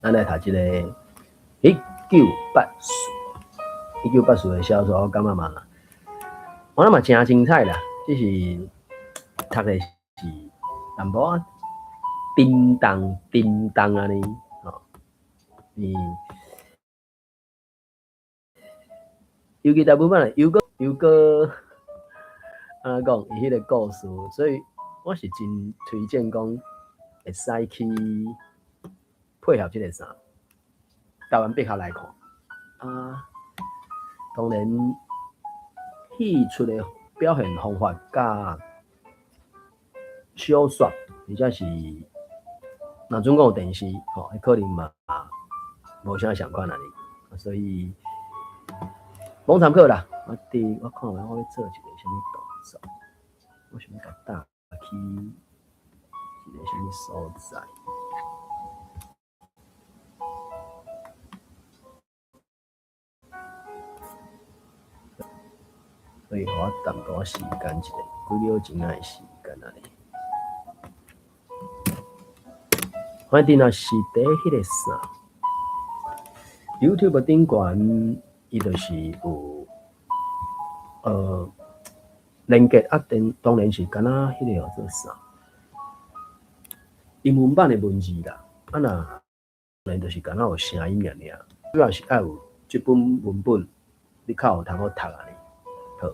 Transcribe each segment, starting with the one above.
咱來讀這個一九八四，一九八四的小說，我感覺嘛，我諗嘛誠精彩啦，只是讀的是淡薄仔沉重沉重按呢，吼，尤其大部分又閣又閣按怎講，伊彼個故事，所以我是真推薦講會使去配合這个啥，台灣百合來看，啊，當然戲出的表現方法佮小說，或者是若準講有電視，吼，可能嘛無啥仝款按呢，所以罔參考啦。我佇我看覓我欲做一個啥物動作，我想欲共搭去一个啥物所在。所以，予我淡薄仔時間一下，幾秒鐘仔的時間按呢。反正若是佇彼个啥，YouTube 頂懸，伊就是有連結啊，當然是敢若彼个叫做啥，英文版的文字啦，啊若當然就是敢若有聲音爾爾，主要是愛有這本文本，你較有通好讀按呢。好，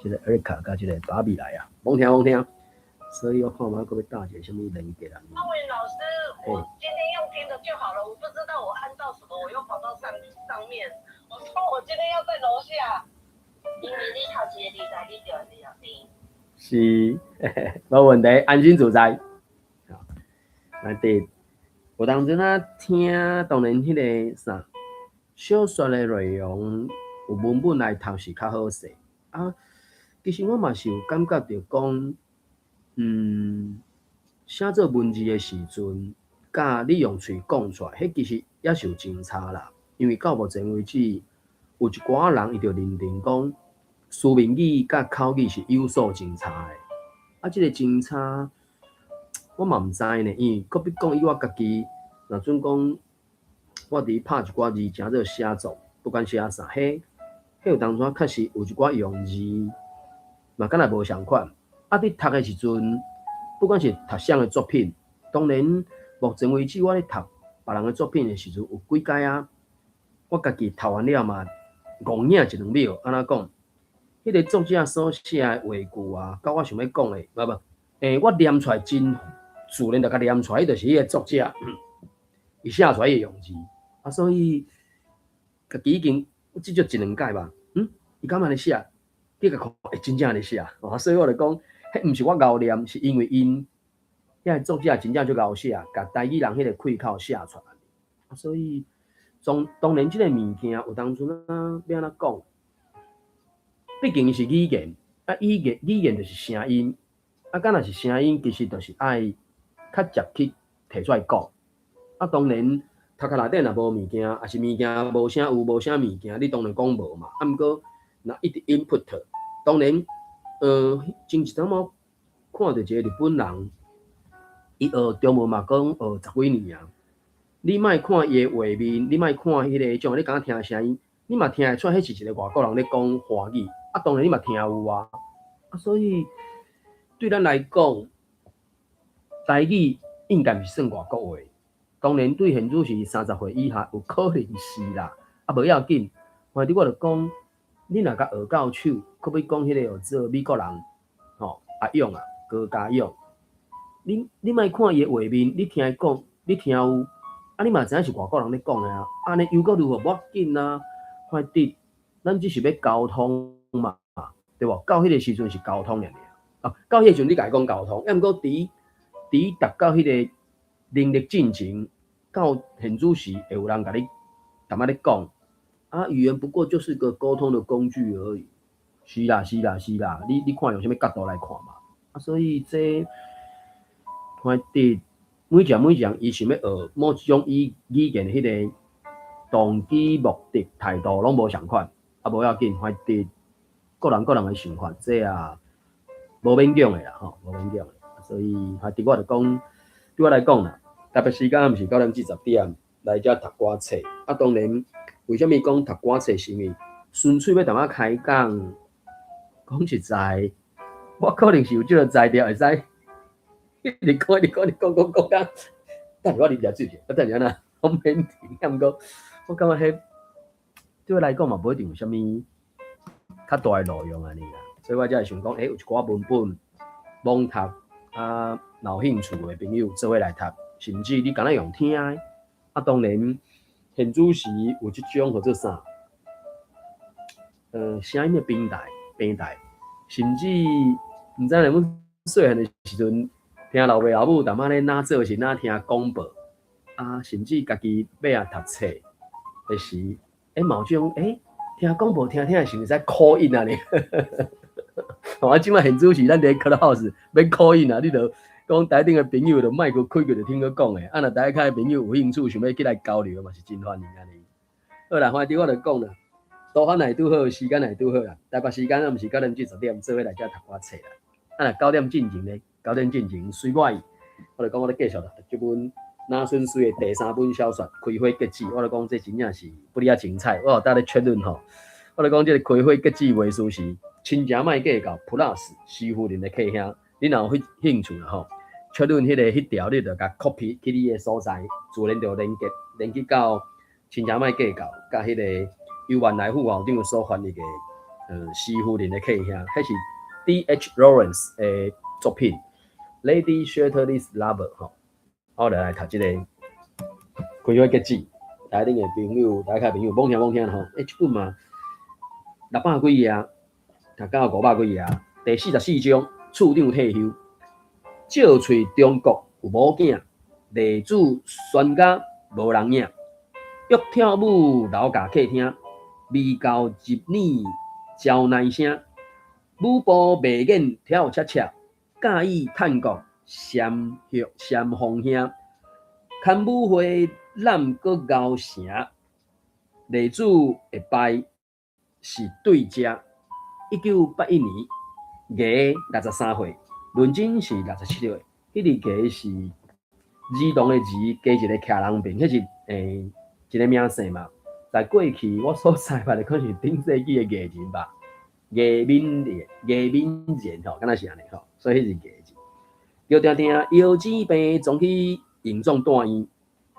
這個艾瑞卡佮這個芭比來啊，罔聽罔聽，所以我看覓閣欲搭一个啥物連結啊。阿偉老師，我今天用聽的就好了，我不知道我按到什麼，我又跑到上上面。我說我今天要在樓下，因為你頭一个禮拜你就佇那邊。是，無問題，安心自在。好，來佇有當陣啊聽，當然彼个啥小說的內容有文本來讀是較好勢。啊，其實我嘛是有感覺著講，寫做文字的時陣，佮你用喙講出來，彼其實也是有真差啦。因為到目前為止，有一寡人伊就認定講，書面語佮口語是有所真差的。啊，這个真差，我嘛毋知呢，因為閣比講以我家己，若準講，我佇拍一寡字，誠做寫作，不管寫啥，彼彼有當陣確實有一寡用字，嘛敢若無仝款。啊，佇讀的時陣，不管是讀啥的作品，當然目前為止我咧讀別人的作品的時陣，有幾擺啊，我家己讀完了嘛，戇影一兩秒，按怎講？彼个作者所寫的話句啊，佮我想欲講的，無無，我念出來真自然就共念出來，彼就是彼个作者伊寫出來的用字。啊，所以家己已經至少一兩擺吧，伊敢按呢寫？你共看，會真正按呢寫，哦，所以我就講，彼毋是我𠢕念，是因為𪜶遐个作者真正足𠢕寫，共台語人彼个氣口寫出來。啊，所以當然這个物件有當陣啊，欲按怎講？畢竟伊是語言，啊，語言就是聲音，啊，敢若是聲音，其實就是愛較捷去提出來講。啊，當然頭殼內底若無物件，抑是物件無啥有，無啥物件，你當然講無嘛。啊，毋過若一直 input，當然，前一陣我看著一个日本人，伊學中文嘛，講學十幾年啊。你莫看伊的畫面，你莫看彼个種，你敢若聽聲音，你嘛聽會出，彼是一个外國人咧講華語。啊，當然你嘛聽有啊。啊，所以對咱來講，台語應該毋是算外國話。當然，對現主時30歲以下有可能是啦。啊，無要緊，反正我就講，你若共學到手，閣欲講彼个叫做美國人，吼，阿勇啊，高嘉勇，你莫看伊的畫面，你聽伊講，你聽有，啊，你嘛知影是外國人咧講的啊。按呢又閣如何？無要緊啊，反正咱只是欲溝通嘛，對無？到彼个時陣是溝通爾爾，啊，到彼个時陣你共伊講溝通，抑毋過佇達到彼个能力進前，到現主時會有人共你淡薄咧講，啊，語言不過就是個溝通的工具而已。是啦，是啦，是啦，你看用啥物角度來看嘛？啊，所以這反正每一個每一個人伊想欲學某一種語言的彼个動機、目的、態度攏無仝款，啊，無要緊，反正各人各人的想法，這也無勉強的啦，吼，無勉強的。所以反正我就講，對我來講啦，特別時間毋是9點至10點，來遮讀歌冊。啊，當然，為啥物講讀歌冊？是因為純粹欲淡仔開講，講實在，我可能是有這个才調，會使一直講，一直講，一直講講講甲，等下我啉一下水者，啊，等下按怎，我免停。啊，毋過我感覺彼對我來講嘛，無一定有啥物較大的路用按呢啦，所以我才會想講，欸，有一寡文本罔讀啊，若有興趣的朋友做伙來讀，甚至你敢若用聽的，啊，當然現主時有這種號做啥？聲音的平台，平台，甚至毋知咧，阮細漢的時陣，聽老爸老母淡仔咧哪做是哪聽廣播，啊，甚至家己欲啊讀冊的時，欸，嘛有這種，欸，聽廣播聽聽是會使 call in 按呢？啊，這擺現主時咱佇 Clubhouse 欲 call in 啊，你著講台頂的朋友就麥克開開就聽閣講的，啊，若台下的朋友有興趣想欲起來交流嘛，是真歡迎按呢。好啦，反正我就講啦，都番來拄好，時間來拄好啦。台北時間啊，毋是9點至10點，做伙來遮讀歌冊啦。啊，若9點進前呢？九點進前隨我意，我就講我咧繼續讀這本那順水的第三本小說《開花結子》，我就講這真正是不離仔精彩。我有搭咧確認吼，我就講這個開花結子畫師是親情莫計較 Plus 師夫人的客兄，你若有興趣啦吼，確認彼個彼條，你就共 copy 去你的所在，自然就連結連結到親情莫計較，佮彼個由萬來副校長所翻譯的師夫人的客兄，彼是 D.H. Lawrence 的作品《Lady Chatterley's Lover》吼。我來讀這個開花結子，台頂的朋友，台下朋友，罔聽罔聽吼。欸，這本嘛六百幾頁，讀到500幾頁，第44章，處長退休，借喙中國有某囝，麗子全家無人影，欲跳舞樓下客廳，味到入耳招奶聲，舞步袂瘾跳恰恰，佮意探戈雙雙鳳兄，牵舞會攬閣熬成，麗子會敗是對食。1981年，藝63歲，論真是67歲。彼个藝是兒童的兒，加一個徛人邊，彼是一個名姓嘛。在過去我所知捌的，可能是頂世紀的藝人吧，藝敏賢，藝敏賢吼，敢若是按呢吼，所以彼是藝字。叫定定腰子病，送去榮總住院，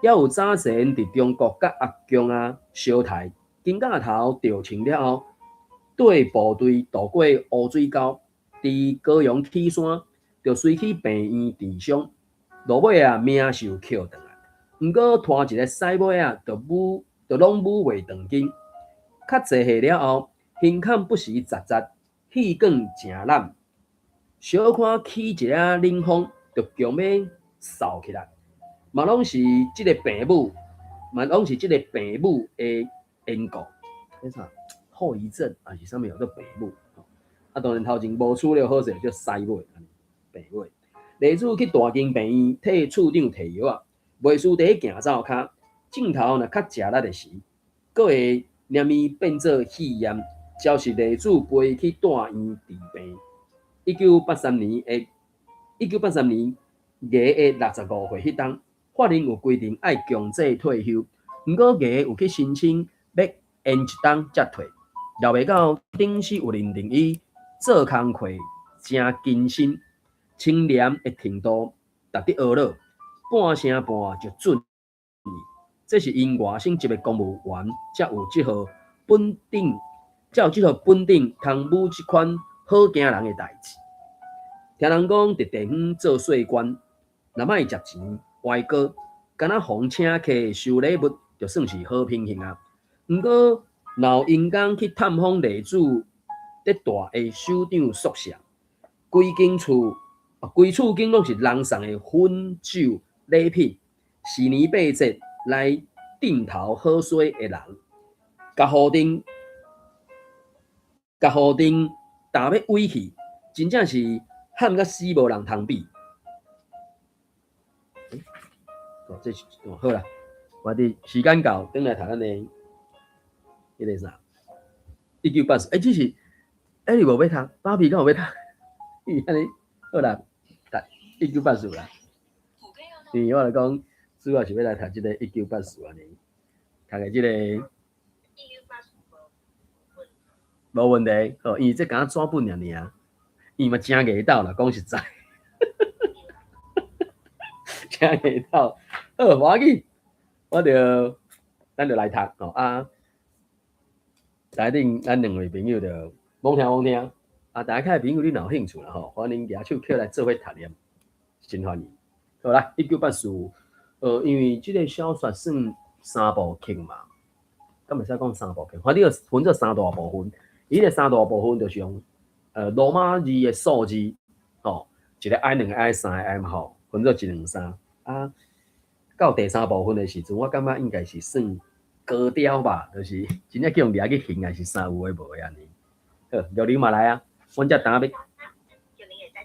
猶有早前佇中國佮阿強啊相刣，肩胛頭著穿了後，綴部隊渡過烏水溝，佇高雄起山，就隨去病院治傷，落尾啊命受扣轉來，毋過拖一个屎尾仔，就舞就攏舞袂長筋。較濟歲了後，胸坎不時扎扎，氣管誠濫，小可起一下冷風，就強欲嗽起來，嘛攏是這个病母，嘛攏是這个病母的緣故。彼啥後遺症還是啥物叫做病母？啊，當然頭前無處理好勢，叫屎尾，病尾。麗子去大間病院替處長提藥仔，袂輸佇咧行走跤，鏡頭若較食力的時，閣會連伊變做戲艷，就是麗子陪去住院治病。1983年藝的65歲彼冬，法令有規定愛強制退休，毋過藝有去申請欲延一冬才退，料袂到頂司有認定伊做工課誠勤心，清廉的程度值得呵咾，半成半就准伊。這是𪜶外省籍的公務員才有這號本頂，才有這號本頂通舞這款好驚人的代誌。聽人講，佇地方做細官，若莫食錢歪哥，敢若予請客收禮物，就算是好品行啊。毋過，若有閒工去探訪麗子佇住的首長宿舍，規間厝，規厝間攏是人送的薰酒禮品，四年八節來頂頭好衰的人，共予陣踏欲毀去，真正是喊甲死無人通比。哦，這是一段好啦，我佇時間到，轉來讀咱的彼个啥？1984，欸，這是，欸，你無欲讀？芭比敢有欲讀？伊按呢好啦，讀一九八四啦。因為我來講，主要是欲來讀這个一九八四按呢，讀的這个。1984無無問題，吼，因為這敢若紙本爾爾，伊嘛誠硬鬥啦，講實在，誠硬鬥。好，無要緊，我就咱就來讀吼啊。台頂咱兩位朋友就罔聽罔聽，啊，大家朋友你若有興趣啦吼，歡迎舉手起來做伙讀念，真歡迎。好來，一九八四，因為這个小說算三部曲嘛，敢會使講三部曲？反正就分做三大部分。伊个三大部分就是用羅馬字的數字，吼，一個 I、兩個 I、三個 I 嘛吼，分做一、兩、三。啊，到第三部分的時陣，我感覺應該是算高潮吧，就是真正去予掠去刑還是啥有的無的按呢。好，玉玲嘛來啊，阮才等仔欲，玉玲也在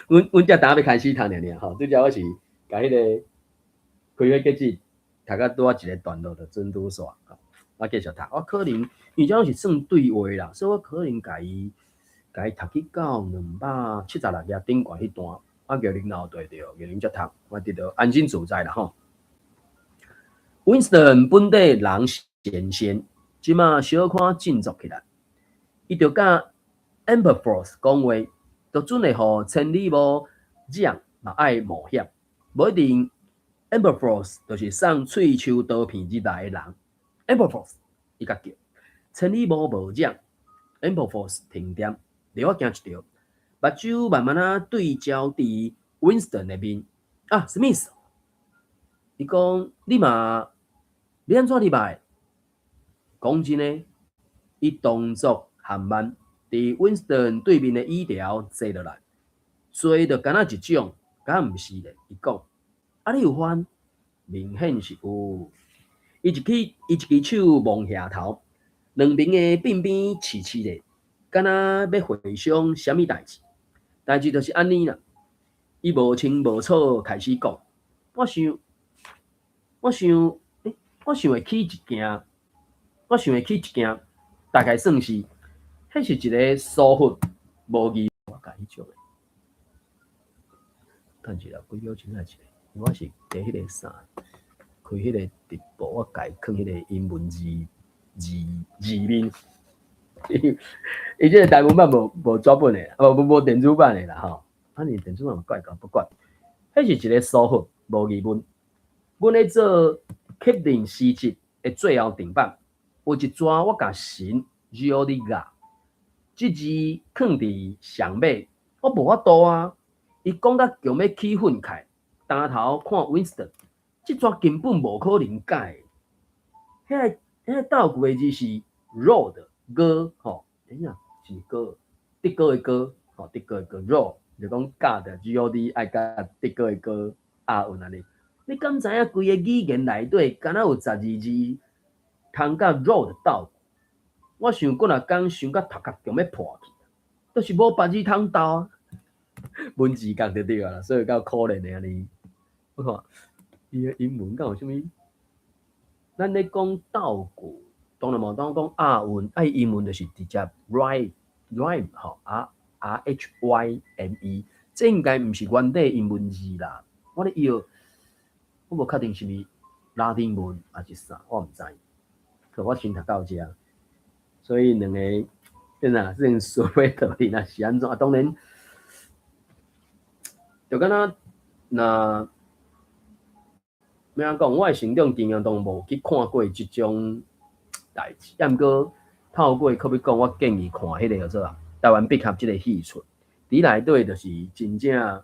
讀。阮才等仔欲開始讀爾爾吼，拄才我是共彼个開會結節讀到拄仔一個段落就準拄煞，我繼續讀。我可能因為這攏是算對話啦，所以我可能共伊讀去到276頁頂懸彼段，啊，玉玲若有對著，玉玲才讀，我佇度安心自在啦吼。Winston 本底人閒閒，這馬小可振作起來，伊就佮 Aberforth 講話，就準會予千里母獎嘛愛冒險，無一定 Aberforth 就是送喙鬚刀片入來的人。Aberforth 伊共叫千里母無獎，Aberforth 停點，予我驚一跳，目睭慢慢仔對焦佇 Winston 的面。啊，Smith，伊講你嘛，你按怎入來？講真的，伊動作緩慢，佇 Winston 對面的椅條坐落來，坐就敢若一種，敢毋是咧？伊講，啊，你有番？明顯是有。伊一支手摸額頭，兩邊的鬢邊刺刺的，敢若欲回想啥物代誌。代誌就是按呢啦。伊無清無楚開始講，我想，我想，欸，我想會起一件，我想會起一件，大概算是，彼是一个疏忽，無疑。我共彼種的，等一下，幾秒鐘來一個，我是佇彼个啥，開彼個直播，我共伊囥彼个英文字面。伊這个台文版無紙本的，無電子版的啦吼。啊，你電子版怪搞不管，彼是一个疏忽，無疑問。阮咧做確認時節的最後定版，有一逝我共神 G-O-D 這字囥佇上尾，我無法度啊！伊講甲強欲起憤慨，擔頭看 Winston，這逝根本無可能改。彼个鬥句的字是 road 歌吼，等下是歌，德國的歌吼，德國的歌 road 就講 God G-O-D 愛佮德國的歌押韻按呢。你敢知影規個語言內底，敢若有12字通佮 road 鬥？我想幾若工想甲頭殼強欲破去，就是無別字通鬥啊。文字共就對啊，所以夠可憐的按呢。我看伊的英文敢有啥物？咱咧講鬥句，當然嘛當講押韻，啊伊英文就是直接 rhyme rhyme 吼，R R H Y M E，這應該毋是原底英文字啦。我咧搖，我無確定是毋是拉丁文抑是啥，我毋知。可我先讀到遮，所以兩個變啥，這種思維道理若是按怎啊？當然，就敢若若欲按怎講，我的成長經驗當無去看過這種代誌，抑毋過透過可欲講，我建議看彼个叫做啊，台灣筆俠這个戲出，佇內底就是真正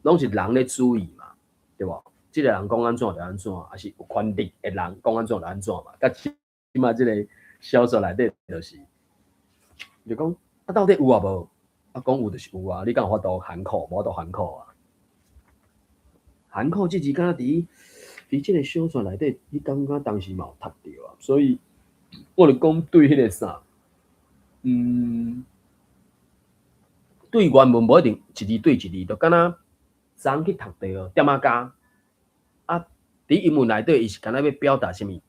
攏是人咧主意嘛，對無？這個人講按怎就按怎，抑是有權力的人講按怎就按怎嘛。佮這馬這个小說內底就是，就講啊，到底有抑無？啊，講有就是有啊，你敢有法度函扣？無法度函扣啊。函扣這字敢若佇這个小說內底，你感覺當時嘛有讀著啊？所以我就講對彼個啥，對原文無一定一字對一字，就敢若昨去讀著點仔加啊，佇英文內底伊是敢若欲表達啥物？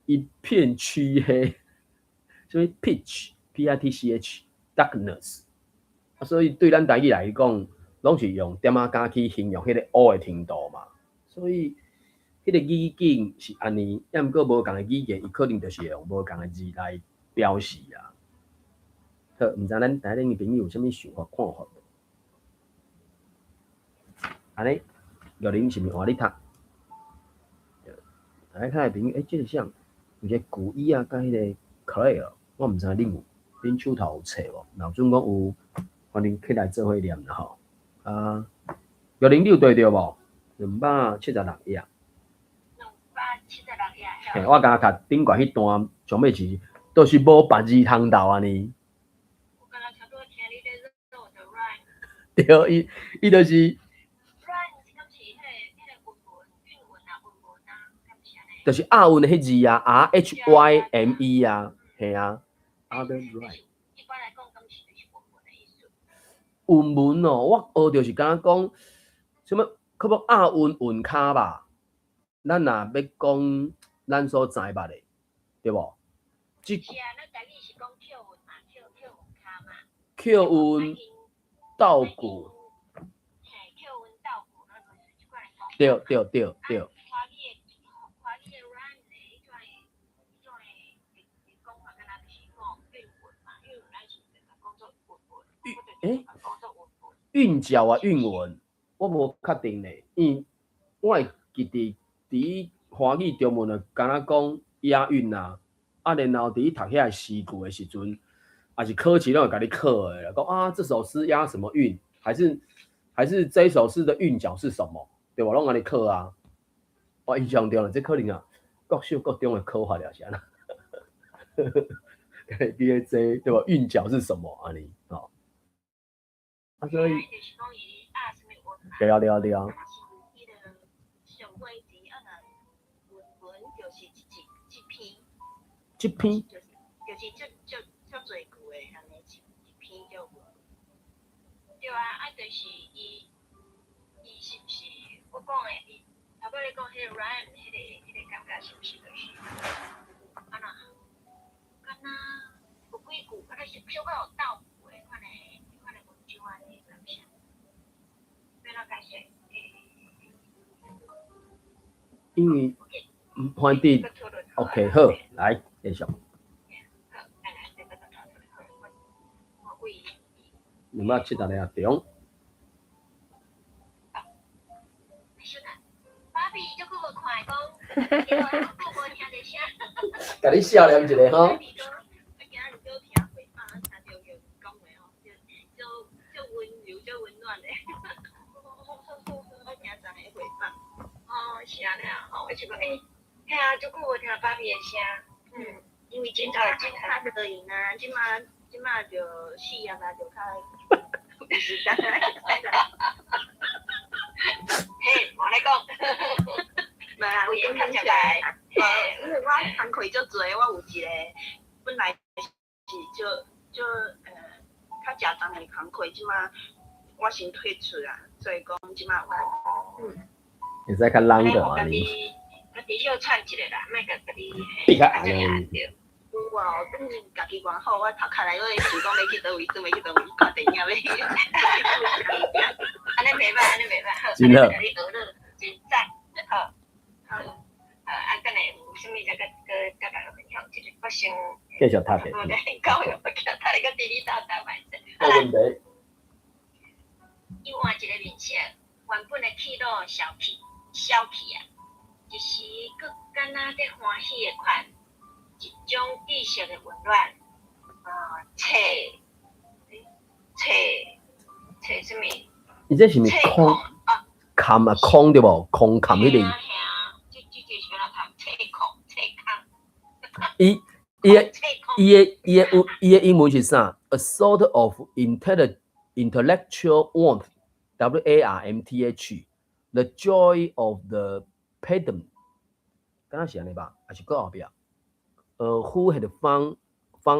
一片黢黑，啥物 pitch P I T C H darkness 啊，所以對咱台語來講，攏是用點仔加去形容彼個烏的程度嘛。所以，彼個語境是按呢，抑毋過無仝的語言，伊可能就是會用無仝的字來表示啊。好，毋知咱台頂的朋友有啥物想法看法無？按呢，玉玲是毋是換你讀？台下的朋友，欸，這個啥？有一個古伊啊，佮彼個 Clare，我毋知恁有，恁手頭有冊無？若準講有，歡迎起來做伙念啦吼。啊，玉玲，你有對著無？276頁。276頁。嘿，我敢若讀頂懸彼段，上尾是，都是無別字通斗按呢。我敢若差不多聽你咧做的 rhyme。對，伊就是。 rhyme 是敢是彼個韻文、韻文啊、韻文啊，敢是按呢？就是押韻的彼字啊，R H Y M E 啊，嘿啊，other rhyme。一般來講，敢是就是韻文的意思？韻文哦，我學著是敢若講，啥物，可無押韻韻跤吧？咱若欲講咱所知捌的，對無？這是啊，咱台語是講扣韻嘛，扣韻跤嘛。扣韻倒句。嘿，扣韻倒句，咱就是這款來講。對對對對。華語的 rhyme 的彼種的講法，敢若就是講韻文嘛，韻文咱是講做韻文，欸，韻腳啊，韻文，我無確定咧，因為我會記得佇華語中文就敢若講押韻啊，啊，然後佇讀遐個詩句的時陣，也是考試攏會共你考的啦，講啊，這首詩押什麼韻，還是這首詩的韻腳是什麼，對無？攏按呢考啊。我印象中，這可能啊，國小國中的考法了是按呢。記得這對無？韻腳是什麼按呢？吼。啊，所以。對啊對啊對啊。上過節啊，若文文就是一篇。這篇。就是足足足濟句的按呢一篇叫文。對啊，啊，就是伊是毋是我講的？伊頭拄你講彼個 rhyme，彼個感覺是毋是就是按怎？敢若有幾句，敢若是小可有倒句的款的文章按呢，敢是？欲按怎解釋？因為反正 OK 好，來繼續。好，來來，這個討論好，我為276中。小等，芭比足久無看講，足久無聽著聲。共你笑臉一下吼。芭比講，啊今日拄聽回放，聽著伊講話吼，足足溫柔、足溫暖的。我聽昨下回放。哦，是按呢啊，吼，我想講，欸，嘿啊，足久無聽芭比的聲。因為真早真較無閒啊，這馬就事業啊，就較有時間來。嘿，無咧講。無啦，有閒較來。因為我工課足濟，我有一個本來是足足較食重的工課，這馬我先退出啊，所以講這馬有較會使較懶個按呢。家己小喘一下啦，莫共家己比較紅。有啊，等家己偌好，我頭殼內我會想講欲去佗位，轉欲去佗位看電影欲。按呢袂歹，按呢袂歹，好，真好。共你學樂，真讚，好，好，啊，等下有啥物再閣閣佮大家分享一下，我先繼續讀下。我咧講，我今讀一個滴滴答答歹勢。無問題。伊換一個面色，原本的氣怒消去，消去啊，一時閣敢若佇歡喜的款，一種知識的溫暖，啊，冊，冊，冊啥物？伊這是毋是空？空啊空對無？空空彼個。嘿啊，這是按怎讀？冊空，冊空。伊的英文是啥？A sort of intellectual warmth, W A R M T H, the joy of the pedant，敢若是按呢吧？抑是閣後壁？Who had found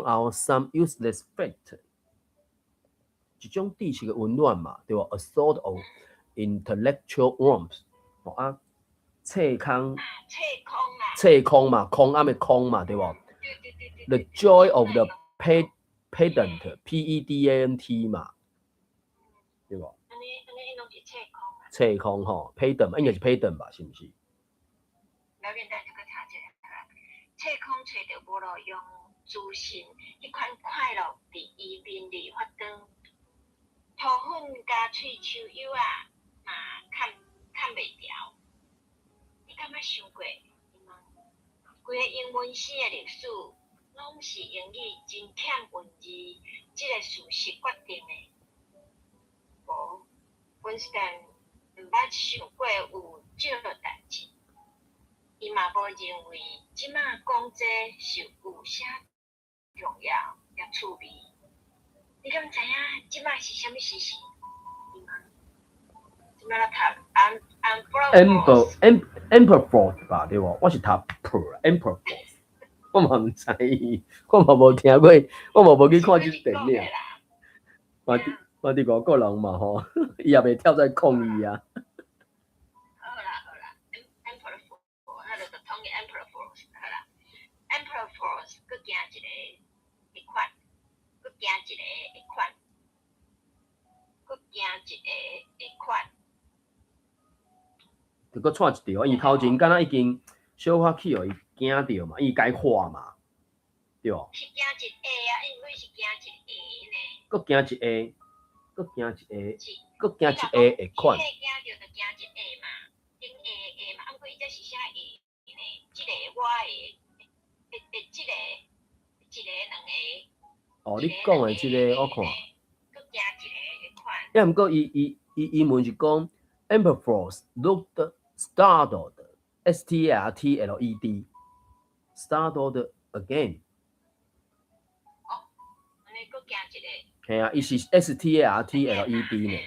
out some useless fact？一種知識的溫暖嘛，對無？A sort of intellectual warmth，哦啊，冊空，冊空啊，冊空嘛，空暗的空嘛，對無？對對對對。 The joy of the pedant，P E D A N T 嘛，對無？按呢按呢，冊空吼，Paden 應該是 Paden 吧，是毋是？無要緊，等下閣查一下。冊空揣著無路用資訊，彼款快樂佇伊面裡發光。塗粉佮喙鬚搝仔嘛崁崁袂牢。你敢捌想過？伊問。規个英文史的歷史，攏是英語真欠文字這个事實決定的。無，溫斯頓毋捌想過有這個代誌。伊嘛無認為這馬講這是有啥重要抑趣味。你敢知影這馬是啥物時辰？伊問。這馬咧讀 Amber Amberford 吧，對無？我是讀 Amberford，我嘛毋知，我嘛無聽過，我嘛無去看這電影。嘛佇嘛佇外國人嘛吼，伊也袂跳出來抗議啊。好啦好啦，Amberford，彼就統一 Amberford 好啦。Amberford 閣行一个一款，閣行一个一款，閣行一个一款。就閣掣一條，因為頭前敢若已經小可去予伊驚著嘛，伊該喊嘛，對無？是行一下啊，因為是行一下呢。閣行一下，閣行一下，閣行一下會款。驚著就行一下嘛，頂下下嘛，啊毋過伊這是啥下呢？這个我會會會這个一个兩个。哦，你講的這个我看。閣行一个會款。抑毋過伊伊伊英文是講 Amberford looked startled, S T A R T L E D, startled again。哦，按呢閣行一个。嘿啊，伊是 S T A R T L E D 呢，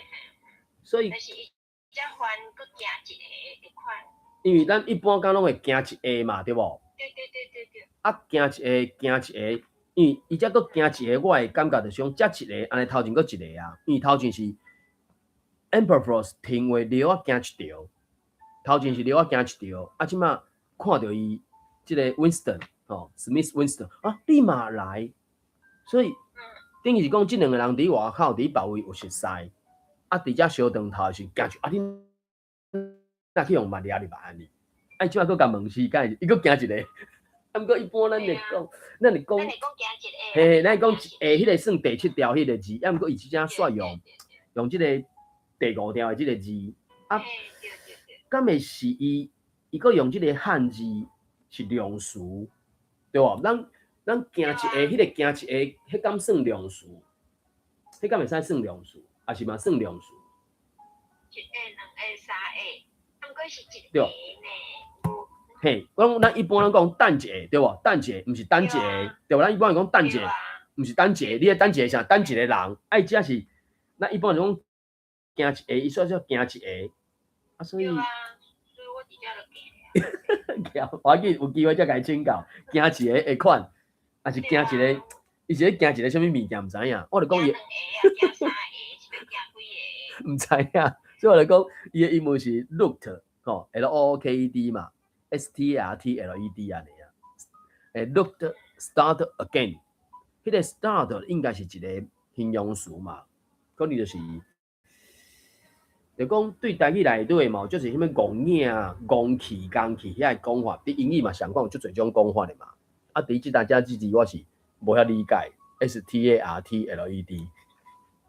所以。但是伊才翻閣行一个會款。因為咱一般講攏會行一下嘛，對無？對對對對對。啊，行一下，行一下，因為伊這閣行一下，我會感覺就是講這一个，按呢頭前閣一個啊，因為頭前是 Amberford 停話尿仔行一條，頭前是尿仔行一條，啊，這馬看著伊這個 Winston 吼，Smith Winston 啊，你嘛來，所以等於是講這兩個人佇外口佇別位有熟似，啊，佇遮相撞頭時行一啊，你若去予嘛掠入來按呢？啊，伊這馬閣共問時間，伊閣行一個，啊，毋過一般咱會講，咱會講，嘿，咱會講一下，彼个算第七條彼个字，啊，毋過伊這正煞用用這個第五條的這個字，啊，敢會是伊伊閣用這個漢字是量詞，對無？咱咱行一下，彼个行一下，彼敢算量詞？彼敢會使算量詞？抑是嘛算量詞？一下、兩下、三下，毋過是一個呢。嘿，我講咱一般攏講等一下，對無？等一下，毋是等一下，對無？咱一般講等一下，毋是等一下，你咧等一下啥？等一個人，啊，伊這是咱一般講行一下，伊說叫行一下，啊，所以。對啊，所以我佇遮就行。行，無要緊，有機會才共伊請教。行一个會款，抑是行一个，伊是咧行一个啥物物件，毋知影。我就講伊。行兩个啊，行三个，是欲行幾个？毋知影，所以我就講伊的英文是 looked，吼，L O O K E D 嘛，S T A R T L E D 按呢啊。欸，looked startled again，彼个 startled 應該是一个形容詞嘛，可能就是，就講對台語內底嘛，就是啥物戇影、戇氣、戇氣遐个講法，佇英語嘛相款有足濟種講法的嘛。啊，佇這搭遮這字我是無遐理解，S T A R T L E D。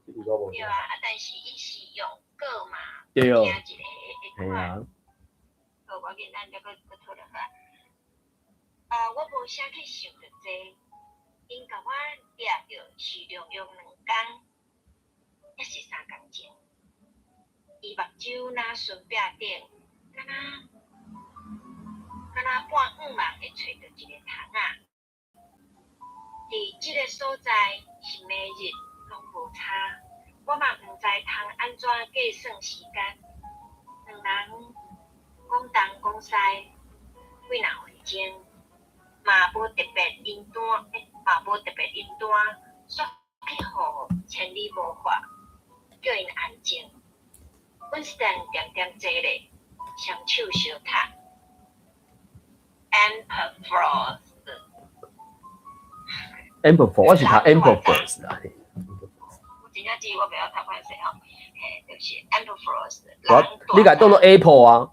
對啊，啊，但是伊是用閣嘛，對，行一个嘿啊。好，無要緊，咱再閣閣討論下。啊，我無啥去想著這，𪜶共我掠著是用用兩工，抑是三工前。伊目睭若唇壁頂，敢若敢若半向望會揣著一个蟲仔。佇這个所在是暝日攏無差，我嘛毋知通按怎計算時間。兩人講東講西幾若分鐘，嘛無特別名單，欸，嘛無特別名單，煞去予千里魔法，叫𪜶安靜。溫斯頓恬恬坐咧，雙手相貼。Amberford。 Amberford，我是讀 Amberford 啦。我真正字我袂曉讀歹勢吼，嘿，嘿，就是 Amberfrost。我你共當做 Apple 啊？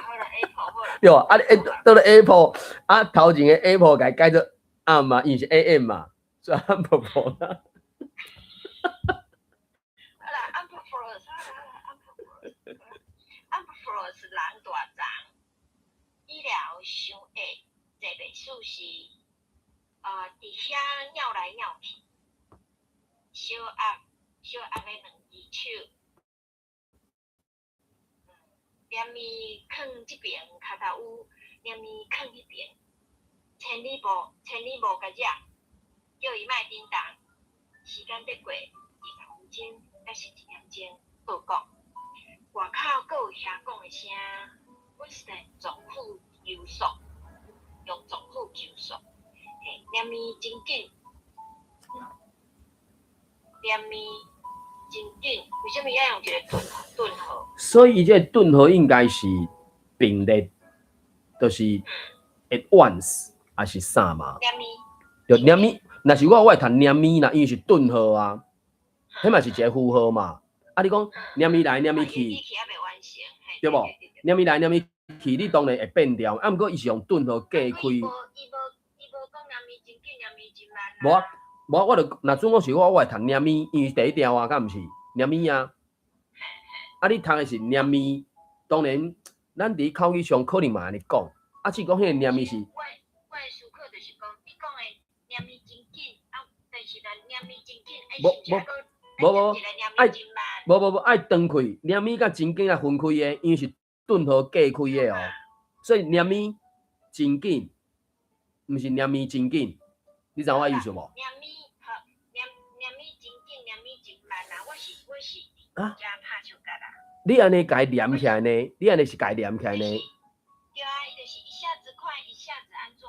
好啦，Apple 好啦。對啊，啊你當做 Apple，啊頭前的 Apple 共改做暗嘛，伊是 AM 嘛，所以 Amberfrost。好啦，Amberfrost，好啦好啦，Amberfrost，Amberfrost 人大欉，醫療傷下，坐袂舒適，佇遐繞來繞去，小壓小壓的兩隻手，連咪囥這邊跤頭趺，連咪囥彼邊，千里無千里無共惹，叫伊莫振動。時間得過20分鐘，抑是1點鐘，報講。外口閣有遐講的聲，阮是在總府求索，用總府求索，嘿，連咪真緊，連咪真緊，為啥物愛用一個頓頓號？所以伊這個頓號應該是並列，就是 at once，還是啥嘛？連咪。就連咪，若是我，我會讀連咪啦，因為是頓號啊，彼嘛是一個符號嘛。啊，你講連咪來連咪去，對無？連咪來連咪去，你當然會變調。啊，毋過伊是用頓號隔開。無啊，無啊，我就若準我是我，我會讀連咪，因為是第一調啊，敢毋是？連咪啊。啊，你讀的是連咪，當然，咱佇口語上可能嘛按呢講。啊，只講彼個連咪是。我的思考就是講，你講的連咪真緊，啊，但是咱連咪真緊，無無無無，愛無無無愛斷開，連咪佮真緊來分開的，因為是頓號隔開的哦，所以連咪真緊，毋是連咪真緊，你知我意思無？連咪好，連連咪真緊，連咪真慢啊！我是啊，拍手甲啦。你按呢共伊連起來呢？你按呢是共伊連起來呢？對啊，伊就是一下子快，一下子按怎？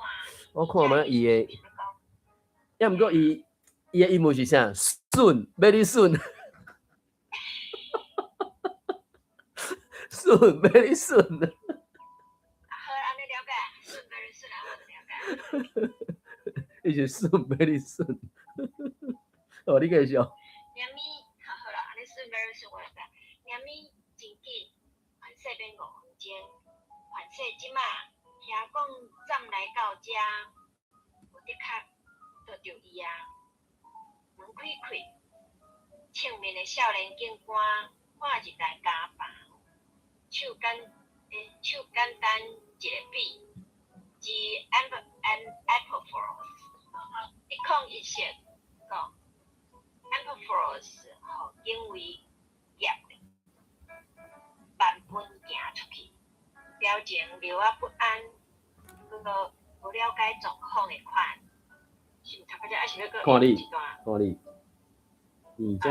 我看覓伊的，抑毋過伊伊的英文是啥？順，very soon。soon，very soon。好，按呢了解，soon，very soon 啊，我就了解。伊是 soon，very soon。哦，你繼續。連咪，好好啦，按呢 soon，very soon 我了解。連咪真緊，反勢免5分鐘，反勢這馬聽講站來到遮，有的確拄著伊啊。門開開，正面的少年警官看入來監房，手簡欸手簡單一个比，字 amber and Applefrost，1017講 Amberfrost 予警衛夾慢奔行出去，表情留仔不安，閣無了解狀況的款，是毋讀到這，抑是欲閣看你一段？看你，而遮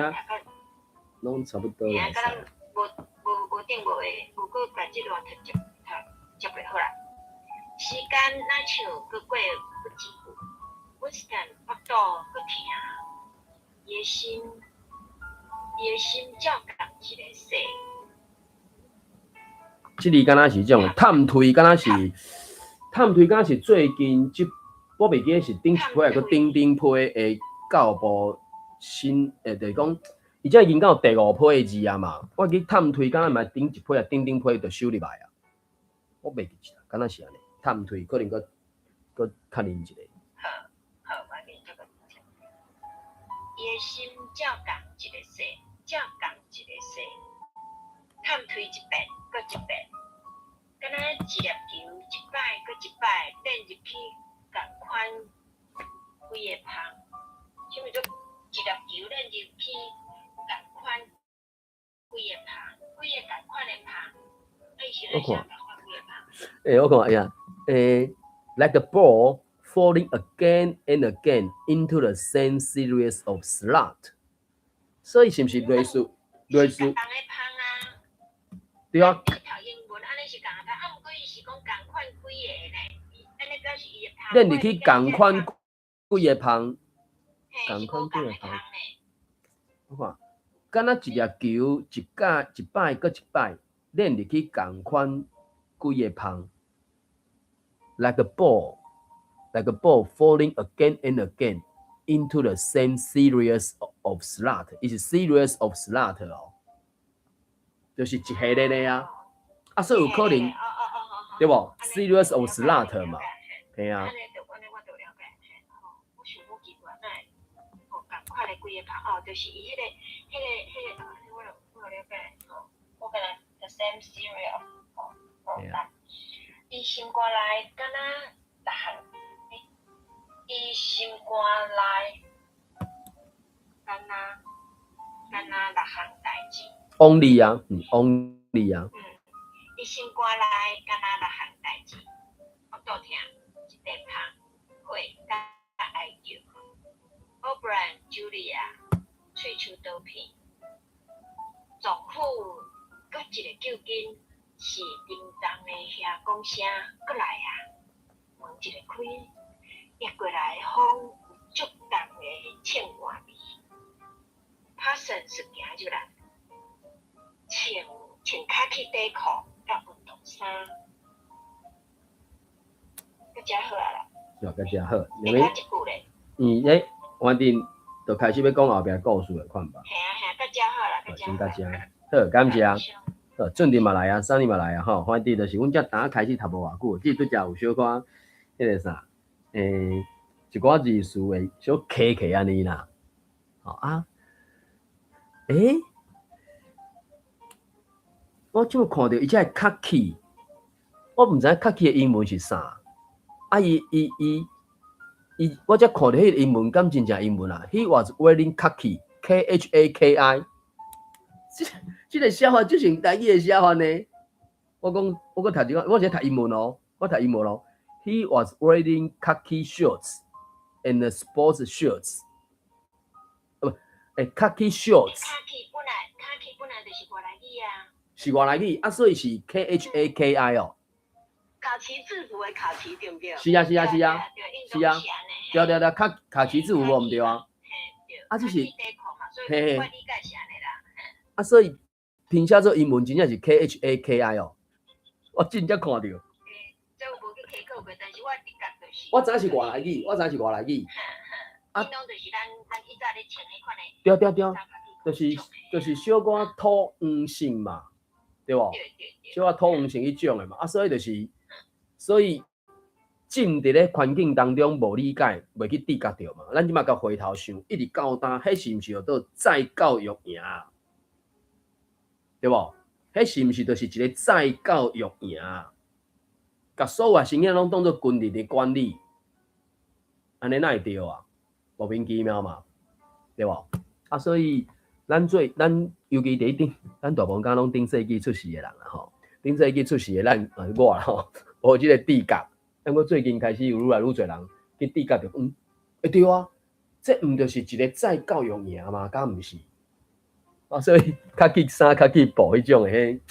攏差不多嘿啊，啦。敢若無無無定無的，無閣共這段讀接讀接袂好啦。時間若像閣過不幾久，Winston 腹肚閣疼，伊的心照仝一個細。這字敢若是這種探推，敢若是探推，敢若是最近這我袂記得是頂一批，抑閣頂頂批的教育部新，就是講，伊這已經到第五批的字啊嘛。我記探推敢若嘛頂一批啊，頂頂批就收入來啊。我袂記得，敢若是按呢。探推可能閣閣確認一下。好，好，我給你這個。伊的心照仝一個細，照仝一個細，探推一遍，閣一遍，敢若一粒球一擺閣一擺練入去仝款幾个芳，啥物做一粒球練入去仝款幾个芳，幾个仝款的芳，啊，伊是咧寫仝款幾个芳？欸，我看哎呀，欸，like a ball falling again and again into the same series of slot，所以是毋是類似類似？仝的芳啊。對啊。你讀英文按呢是仝的芳，啊，毋過伊是講仝款幾個呢？按呢表示伊的芳。練入去仝款幾個芳，仝款幾個芳。我看，敢若一粒球一擺一擺閣一擺練入去仝款幾個芳，like a ball, like a ball falling again and again into the same series of slot，伊是 series of slot 哦。就是一系列的啊，啊，所以有可能，對無？Series of slot 嘛，嘿啊。按呢就按呢我就了解，吼，我想講奇怪，哪會吼仝款的幾个拍哦，就是伊彼个，啊，我就了解，吼，我敢若 the same series of 吼，吼，伊心肝內敢若逐項，伊心肝內敢若六項代誌。 Only 啊，only 啊。嗯，伊心肝內敢若六項代誌，腹肚疼，一塊芳，血佮哀叫。Oberon Julia，喙鬚刀片，丈夫閣一个救金是沉重的遐講聲，閣來啊！門一个開，掠過來風有足重的銃碗味。Parsons 行入來，穿卡其短褲佮運動衫，閣遮好啊啦。是閣遮好。會較這句咧。嗯，欸，反正就開始欲講後壁故事的款吧。嘿啊嘿啊，閣遮好啦，閣遮。先到遮，好，感謝。好，俊弟嘛來啊，珊妮嘛來啊，吼，反正就是阮才剛開始讀無偌久，這拄才有小可彼个啥，一寡字詞會小卡卡按呢啦，吼啊，欸，我這擺看著伊這个 khaki，我毋知影 khaki 的英文是啥，啊伊伊伊伊，我才看著彼个英文敢真正英文啊？He was wearing khaki, K H A K I。這個寫法就像台語的寫法呢。我講，我閣讀一個，我是讀英文哦，我讀英文哦。He was wearing khaki shorts and sports shirts。不，khaki shorts。 khaki 本來就是外來語啊。是外來語啊，所以是 K H A K I 哦。卡其制服的卡其對毋對？是啊是啊是啊，是啊，對對對，卡其制服無毋對啊。啊，這是，嘿嘿。啊，所以拼寫做英文真正是 K H A K I 哦，我真正看著。這我無去稽考過，但是我直覺就是。我知影是外來語，我知影是外來語。啊。攏就是咱以早咧穿彼款的。對對對，就是小可土黃色嘛，對無？小可土黃色彼種的嘛，啊，所以就是，所以浸佇咧環境當中無理解，袂去知覺著嘛。咱這擺共回頭想，一直到今，彼是毋是叫做再教育營？對無？彼是毋是就是一個再教育營？共所有學生攏當做軍人的管理，按呢哪會對啊？莫名其妙嘛，對無？啊，所以咱尤其佇頂，咱大部分攏頂世紀出世的人啦吼，頂世紀出世的咱啊我啦吼，無這個知覺。毋過最近開始有愈來愈濟人去知覺著，欸對啊，這毋就是一個再教育營嗎？敢毋是？啊，所以卡其衫、卡其布彼種的彼，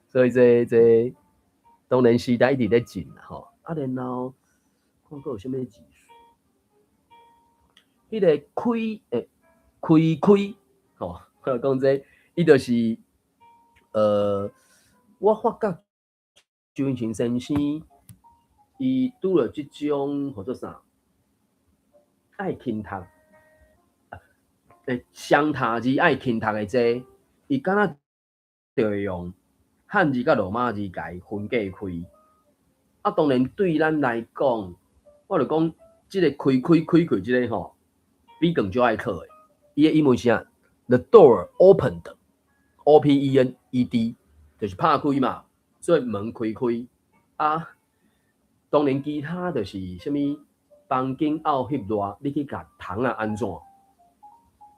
所以這當然時代一直咧進啦吼。啊，然後看閣有啥物字？彼個開開開吼，講這伊就是我發覺周英勤先生伊拄著這種號做啥？愛輕讀，雙讀字愛輕讀的這，伊敢若就會用漢字佮羅馬字共伊分隔開。啊，當然對咱來講，我就講這個開開開開這個吼，比更足愛考的。伊的英文是啥？The door opened，O P E N E D，就是拍開嘛，所以門開開。啊，當然其他就是啥物房間漚翕熱，你去共窗仔按怎？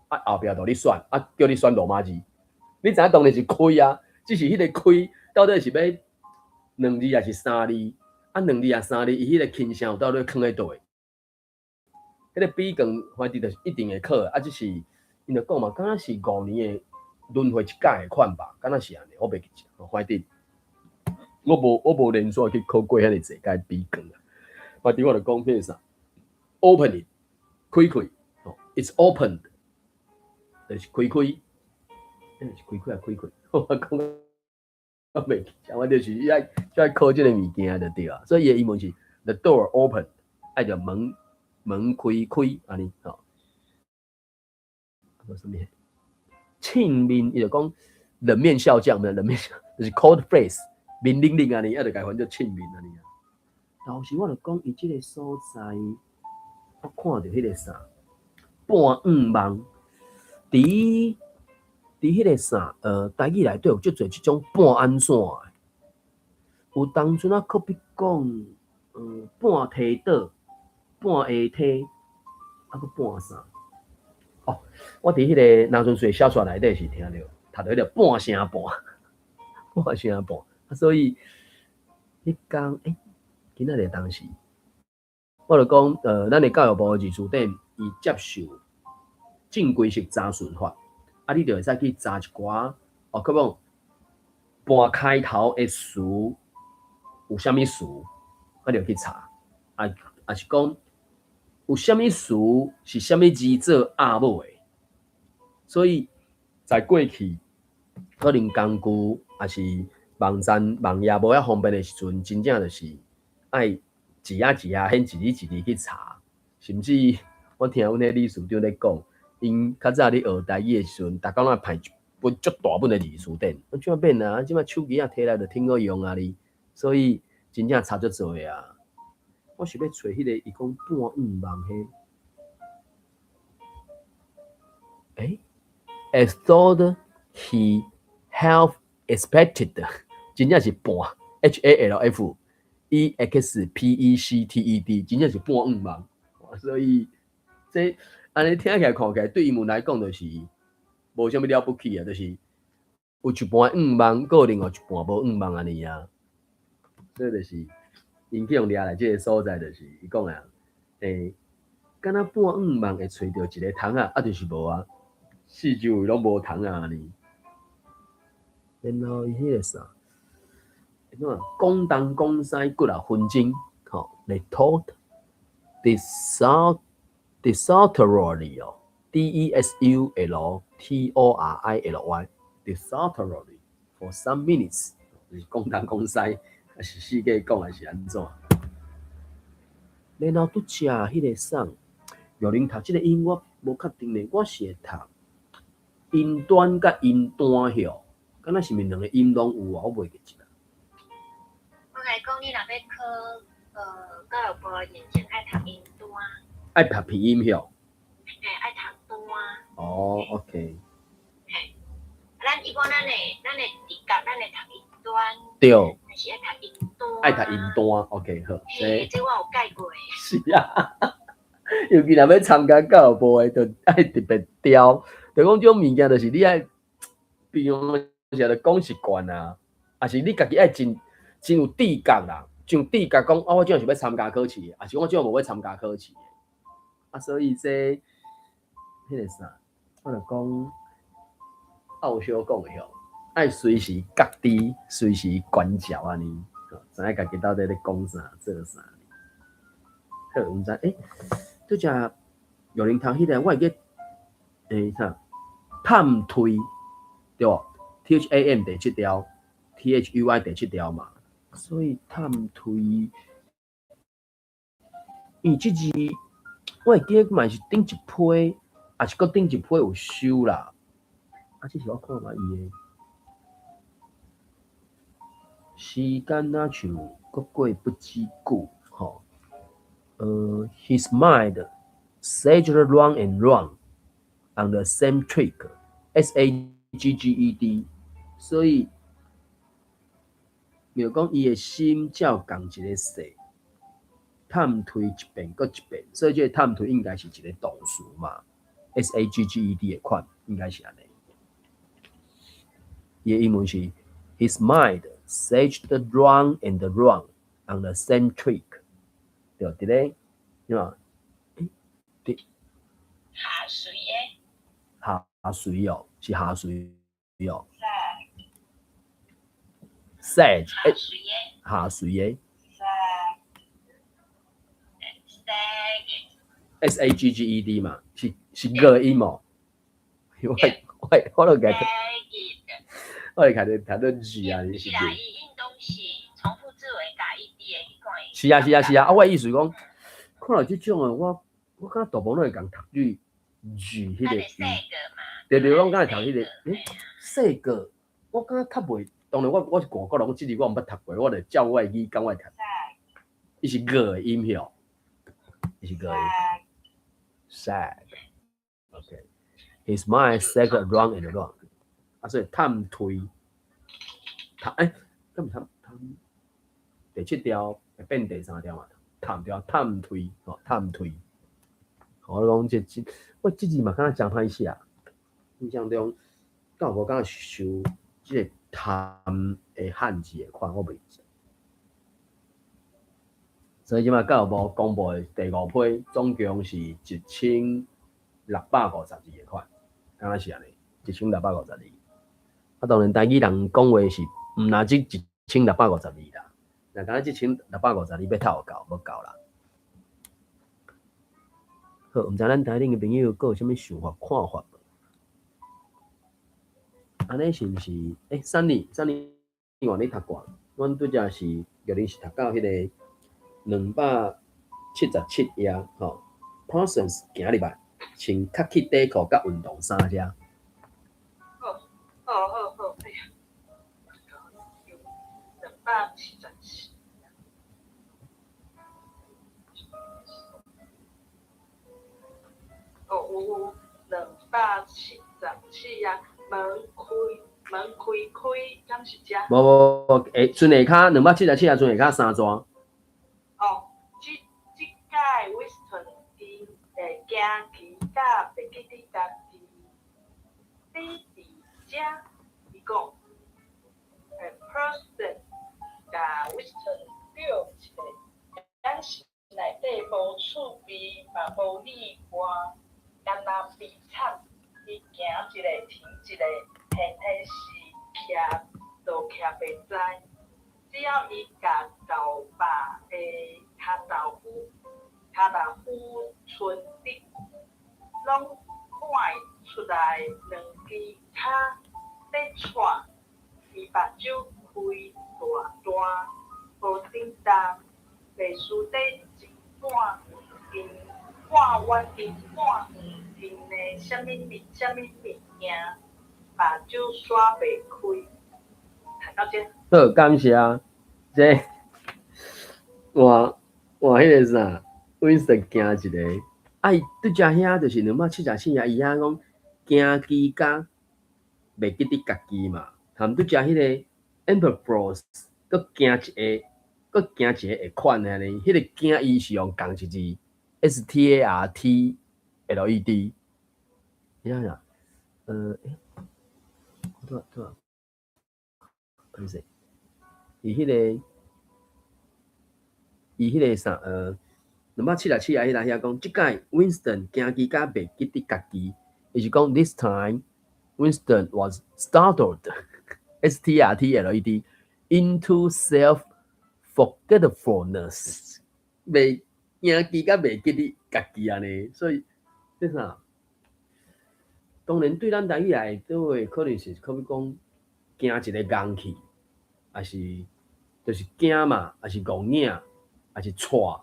啊，後壁就你選，啊，叫你選羅馬字，你知影當然是開啊，只是彼個開到底是欲兩字抑是三字？啊，兩字抑三字，伊彼個輕聲到底囥佇佗位？彼個比較反正就是一定會考的，啊，只是𪜶就講嘛，敢若是5年的輪迴一屆的款吧，敢若是按呢，我袂記得，反正我無連續去考過遐爾濟屆比較啊。反正我就講彼個啥，open it，開開，it's opened，就是開開，是開開抑開開，我講我袂記得，我就是愛考這個物件就對啊。所以伊的英文是 the door open，愛著門開開按呢吼。啊，啥物？凊面，伊就講冷面笑匠，毋冷面笑，就是 cold face，面冷冷按呢，啊就共翻做凊面按呢啊。但是我就講伊這个所在，我看著彼个啥半願望，佇彼个啥，台語內底有足濟這種半按怎的，有當陣啊，可比講，半提倒、半下梯，啊閣半啥？哦，我佇彼个農村水小說內底是聽著，讀著彼个半聲半，半聲半，啊，所以彼工，今仔日當時，我就講，咱的教育部的字詞典，伊接受正規式查詢法，啊，你就會使去查一寡，哦，可講半開頭的詞有啥物詞，啊，你就去查，啊，抑是講有啥物詞是啥物字做鴨母的，所以在過去可能工具抑是網站網頁無遐方便的時陣，真正就是愛一仔一仔，現一字一字去查，甚至我聽阮彼理事長咧講，𪜶較早咧學台語的時陣，逐工攏會派一本足大本的字詞典，啊，這免啊，這擺手機仔提來就挺好用啊哩，所以真正差足濟啊。我是欲揣彼个，伊講半願望彼，as though he half expected，真正是半 H A L F E X P E C T E D，真正是半願望，所以這按呢聽起來看起來，對英文來講就是無啥物了不起啊，就是有一半願望，閣有另外一半無願望按呢啊，所以就是𪜶去予掠來這个所在，就是伊講啊，敢若半願望會揣著一个蟲仔，啊，就是無啊，四周圍攏無蟲仔按呢。然後伊彼个啥，按怎講東講西幾若分鐘，吼，they talked desultorily 哦，D E S U L T O R I L Y，desultorily for some minutes，就是講東講西，抑是四界講，抑是按怎？然後拄才彼个啥，玉玲讀這个音我無確定咧，我是會讀音端佮音端吼，敢若是毋是兩个音攏有啊？我袂記得啦。我共你講，你若欲考教育部的認證，愛讀音端。愛讀拼音吼。嘿，愛讀端。哦，OK。嘿，咱一般咱的直覺，咱會讀音端。但是愛讀音端。愛讀音端，OK 好。嘿，這我有改過。是啊，尤其若欲參加教育部的，就愛特別刁，就講這種物件，就是你愛，比如講，就講習慣啊，抑是你家己愛真真有直覺啦，真有直覺講，啊，我這是欲參加考試的，抑是我這無欲參加考試的。啊，所以這彼个啥，我就講，奧小講的吼，愛隨時覺知，隨時關照按呢，知影家己到底咧講啥，做啥。好，毋知拄才玉玲頭彼个，我會記，啥？探推，對無？T H A M 第七條，T H U I 第七條嘛，所以探推，伊這字我會記得嘛是頂一批，抑是閣頂一批有收啦。啊，這是我看覓伊的時間若像閣過不知久，吼。His mind sagged round and round on the same track，S A G G E D，所以，就講伊的心照仝一个勢，探推一遍閣一遍，所以這個探推應該是一個動詞嘛，S A G G E D 的款應該是按呢。伊的英文是 His mind sagged round and round on the same track，對，佇咧，對嘛？佇下垂的。下垂哦，是下垂哦。Sag，下垂的。下垂的。 Sag。 S A G G E D 嘛，是個音哦。我都共，我會開始讀做字啊，是是啦，伊應當是重複字尾加 E D 的彼款。是啊是啊是啊，啊，我的意思講，看到這種的，我感覺大部分攏會共讀做字彼個音。對對，攏敢會讀彼個，細個。我感覺較袂，當然我是外國人，這字我毋捌讀過，我就照我的語感我讀。伊是 g 的音響，伊是 g 的音。Sag。OK。His mind sagged round and round。啊，所以探推，探欸，敢毋探探？第七調會變第三調嘛？探調探推，吼，探推。我講這這，我這字嘛感覺誠歹寫。印象中，敢有無感覺受這個探的漢字的款，我袂記。所以這擺教育部公布的第五批總共是1652個款，敢若是按呢，一千六百五十二。啊，當然台語人講話是毋若止一千六百五十二啦，若敢若一千六百五十二欲透夠無夠啦。好，毋知咱台頂的朋友閣有啥物想法看法無？按呢是毋是？欸，Sunny，Sunny，換你讀過，阮拄才是玉玲是讀到彼個277頁吼，Parsons 行入來，穿卡其短褲佮運動衫遮。好，好好好，哎呀，277。哦，有277啊，門開門開開，敢是遮？無無無，下賰下跤277啊，賰下跤三逝。哦，這這擺 Winston 伊會驚奇甲袂記得家己佇佇遮，伊講，Parsons 共 Winston 叫一下，眼神內底無趣味，嘛無意外，敢若悲慘。伊行一下停一下，偏偏是徛就徛袂知。只要伊共豆霸的跤豆腐、跤豆腐伸直，攏看會出來兩支跤咧掣。伊目睭開大大，無振動，袂輸佇一半斤半碗斤半圓斤的啥物物啥物物件，目睭徙袂開。讀到這。好，感謝。這換換彼個啥，Winston 驚一個，啊伊拄才遐就是274啊，伊遐講驚奇甲袂記得家己嘛，含拄才彼個 Ampleforth 閣驚一個，閣驚一個會款按呢，彼個驚伊是用仝一字 STARTLED，你看下，欸，對啊對啊，歹勢，伊彼個啥，277啊，彼个遐講，這擺 Winston 驚奇甲袂記得家己，伊是講 This time Winston was startled, S T A R T L E D, into self forgetfulness，袂驚奇甲袂記得家己按呢，所以這啥？當然對咱台語來都會可能是可比講驚一个戇去，抑是就是驚嘛，抑是戇影，抑是掣，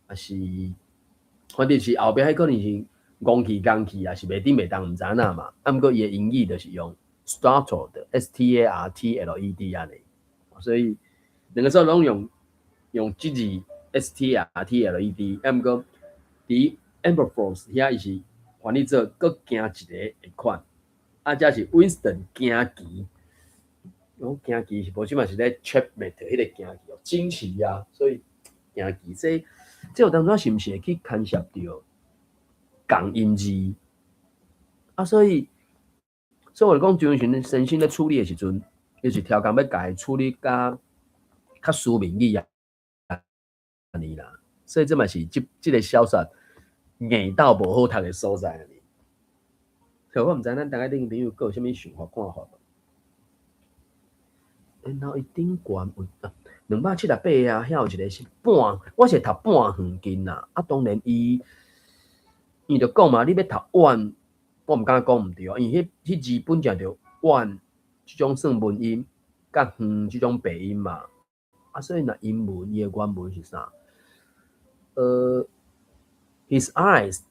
抑是反正是後壁彼可能是戇去戇去，抑是袂振袂動，毋知影嘛。啊，毋過伊的英語就是用 startled, S T A R T L E D 按呢，所以兩个煞攏用這字 S T A R T L E D，啊，毋過佇 Ampleforth 遐伊是翻譯做閣驚一個會款，啊，這是 Winston 驚奇，講驚奇是無這嘛是咧 checkmate 彼個驚奇哦，驚奇啊，所以驚奇這這有當陣是毋是會去牽涉著仝音字啊？所以我講張先先生咧處理的時陣，伊是超工欲共伊處理甲較書面語啊，按呢啦，所以這嘛是這這个小說硬到無好讀的所在按呢。所以我毋知咱大家頂朋友閣有啥物想法看法無？然後伊頂懸有278啊，遐有一個是半，我是讀半遠近啦。啊，當然伊伊就講嘛，你欲讀遠，我毋敢講毋對，因為彼彼字本正就遠這種算文音，佮遠這種白音嘛。啊，所以若英文伊的原文是啥？His eyes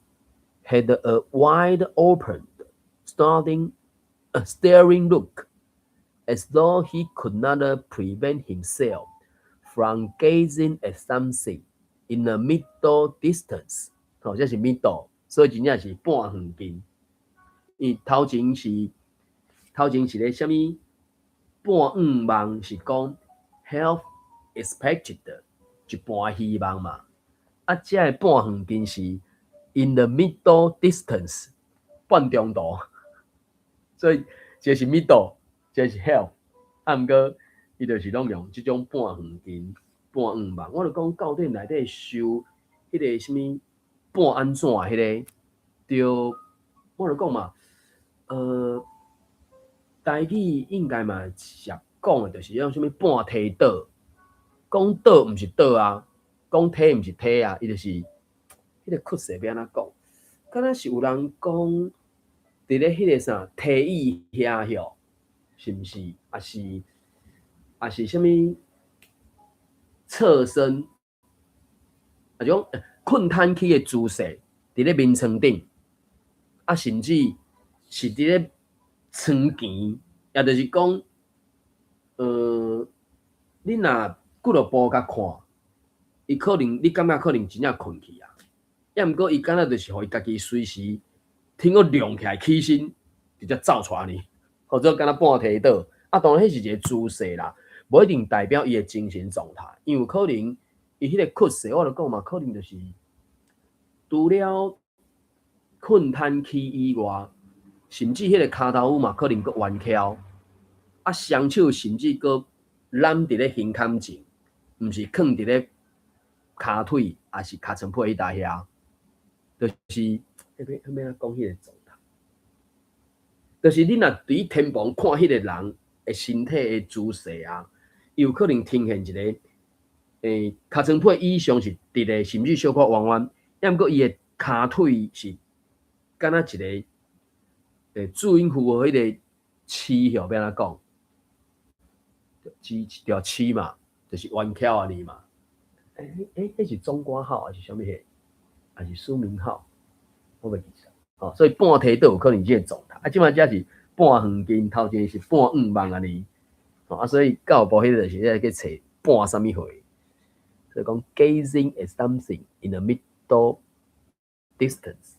had a wide open, starting, staring look. As though he could not prevent himself from gazing at something in the middle distance。吼，這是 middle，所以真正是半遠近。伊頭前是咧啥物半遠望是講 half expected 一半希望嘛。啊，這个半遠近是 in the middle distance 半中途，所以這是 middle，這是 half。啊，毋過伊就是攏用這種半遠近、半遠望。我就講到底內底受彼个啥物半按怎彼个，對，我就講嘛，台語應該嘛是講的，就是種啥物半䖙倒，講倒毋是倒啊，講䖙毋是䖙啊，伊就是彼个曲勢欲按怎講？敢若是有人講佇咧彼個啥䖙椅遐吼，是毋是？抑是啥物側身？啊，種睏癱去的姿勢，佇咧眠床頂，啊，甚至是佇咧床前，也就是講，你若幾落步共看，伊可能你感覺可能真正睏去啊，抑毋過伊敢若就是予伊家己隨時天閣亮起來起身，直接走出來呢，或者敢若半䖙倒。啊，當然彼是一個姿勢啦，無一定代表伊的精神狀態，因為有可能伊彼個曲勢，我就講嘛，可能就是除了睏癱起以外，甚至彼個跤頭趺嘛可能閣彎翹，啊，雙手甚至閣攬佇咧胸坎前，毋是囥佇咧跤腿，抑是尻川皮彼搭遐，就是彼欲欲按怎講彼個狀態，就是你若佇天棚看彼個人的身體的姿勢啊，伊有可能呈現一個，尻川皮以上是直的，甚至小可彎彎，抑毋過伊的跤腿是敢若一個，注音符號彼個鼠吼，欲按怎講？鼠對鼠嘛，就是彎翹按呢嘛。彼是總括號抑是啥物貨？抑是書名號？我袂記得。吼，所以半䖙倒有可能這个狀態。啊，這擺這是半遠近，頭前是半遠望按呢。吼，啊，所以到晡彼個就是咧去揣半啥物貨。所以講 gazing at something in the middle distance，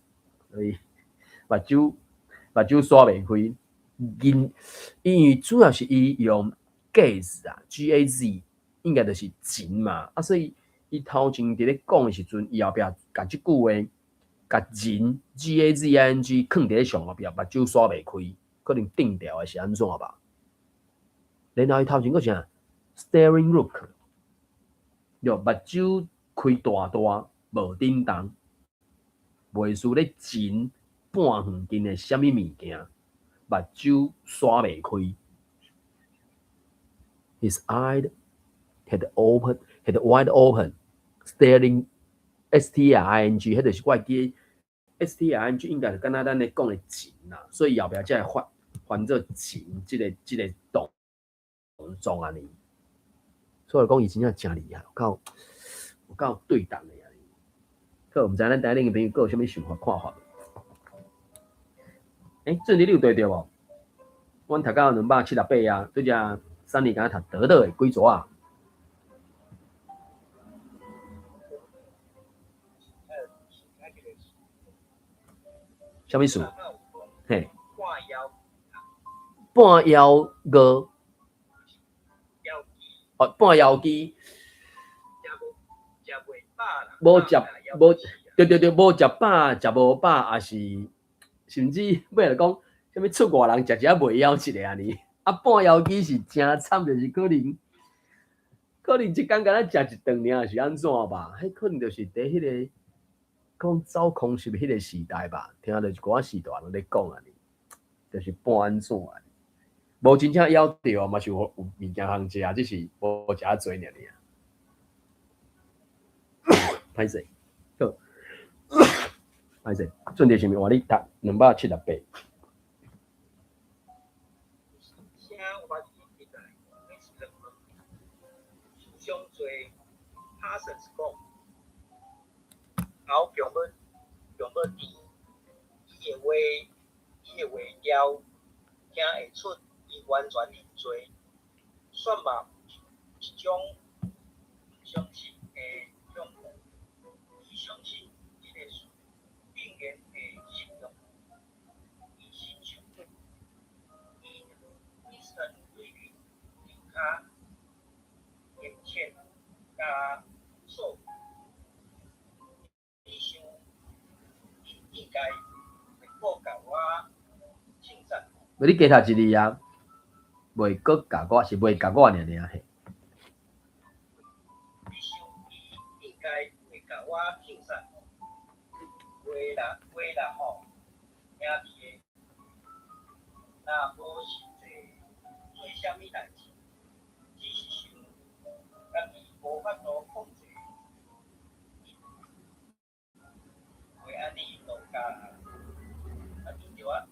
所以目睭煞袂開，因因為主要是伊用 gaze 啊，G A Z 應該就是情嘛，啊，所以伊頭前佇咧講的時陣，伊後壁共這句話共人 G A Z I N G 囥佇咧上後壁，目睭煞袂開，可能定調的是按怎吧？然後伊頭前閣啥 staring look，對，目睭開大大，無振動，袂輸咧情半遠近的啥物物件，目睭煞袂開。His eyes had wide open, staring, S T A R I N G，彼就是我會記 S T A R I N G 應該是敢若咱咧講的情啦，所以後壁才會翻做情這個動作按呢。所以講伊真正誠厲害，有夠對當的按呢。好，毋知咱台頂的朋友閣有啥物想法看法？欸，俊你有對著無？阮讀到278啊，對只三年敢若讀得得的幾組啊？啥物事？嘿，半枵餓，哦，半枵飢，無食無，對對對，無食飽，食無飽，抑是甚至欲來講，啥物出外人食食袂枵一个按呢？啊，半枵飢是誠慘，就是可能一工敢若食一頓爾，是按怎吧？彼可能就是佇彼个講走空襲彼个時代吧，聽著一寡時代人咧講按呢，就是半按怎按呢？無真正枵著嘛是有物件通食，只是無食較濟爾爾。歹勢，好，歹勢，準備是毋是換你讀278？聲我記來，是兩問。上濟 Parsons 講，後強欲甜，伊的話調聽會出，伊完全濟，煞嘛有一種毋相信的恐怖。伊相信這个事竟然會實用。伊身上，伊伊身對面跤金錢佮數。伊想，伊應該會閣共我稱讚。無你加讀一字啊，袂閣共我是袂共我爾爾嘿。你想伊應該會共我稱讚。會啦會啦吼，兄弟的，若無實際做啥物代誌，只是想家己無法度控制，會按呢就共啊，伊就啊，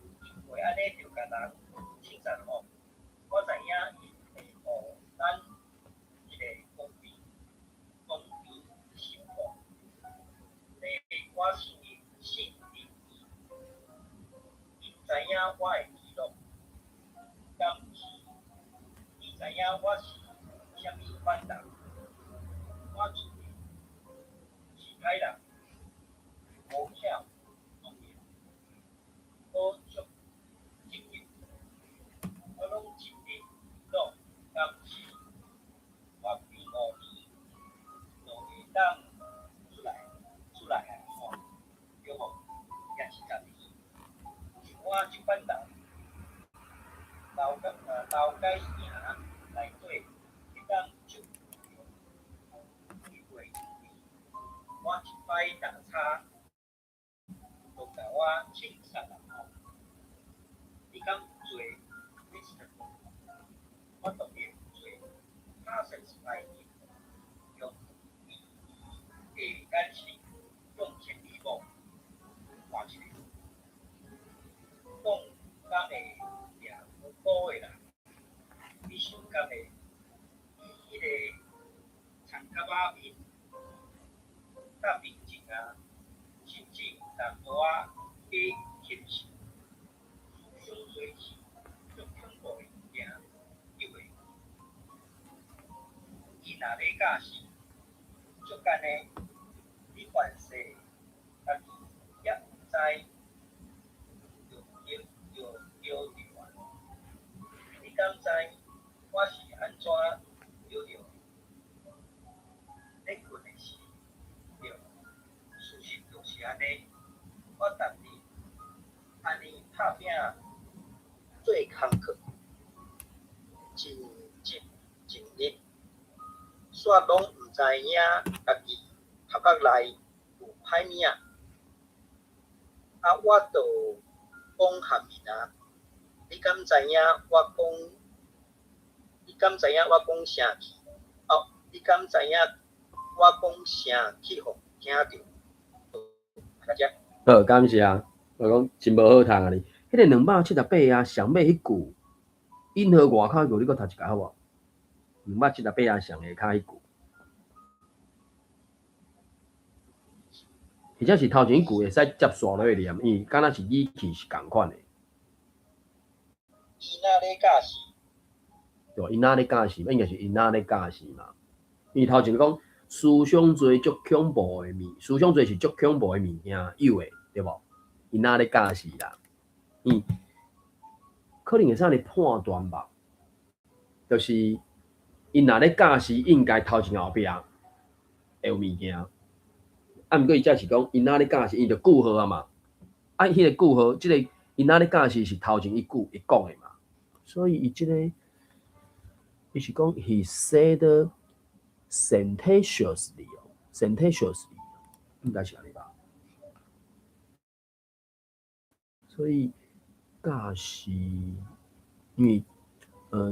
會按呢就共人稱讚吼。我知影伊會予咱一个公平公平審判。我信任信任伊，伊知影我的記錄，敢毋是？伊知影我是啥物款人，我厝裡是歹人，無巧當然，閣足積極，我攏盡力講，敢毋是？活變5年就會當出來出來啊吼，對無？抑是10年，像我這款人，留改行內底會當足伊袂因為我一擺打叉，就共我凊殺啊吼！你敢有罪？你是我當然有罪。他是歹人，用伊的眼神向前禮貌看一下，講敢會掠無辜的人？你想敢會？伊彼个田埆仔面較平靜啊，甚至有淡薄仔假謙虛。思想濟是足恐怖的物件，因為伊若咧教示，足簡單，你凡勢家己也毋知，就就著著啊！你敢知我是按怎著著的？咧睏的時，對，事實就是按呢。我逐日按呢拍拚做工課，盡職盡力，煞攏毋知影家己頭殼內有歹物仔。啊，我著講含面啊！你敢知影我講？你敢知影我講啥去？哦，你敢知影我講啥去予聽著？大家。好，感謝。我講真無好讀啊！你，彼个278啊，上尾彼句，引號外口句，你閣讀一擺好無？兩百七十八啊，上下跤彼句，或者是頭前彼句會使接續落去念，因為敢若是語氣是仝款的。伊若咧教示，對，伊若咧教示，應該是伊若咧教示嘛。因為頭前講思想濟足恐怖的物，思想濟是足恐怖的物件，有的對無？伊若咧教示啦，可能會使按呢判斷吧，就是𪜶若咧教示，應該頭前後壁會有物件。啊，毋過伊這是講𪜶若咧教示，伊就句號啊嘛。啊，彼個句號，這個𪜶若咧教示是頭前一句伊講的嘛，所以伊這个伊是講 he said sententiously 哦，sententiously 應該是按呢吧。所以教示，因為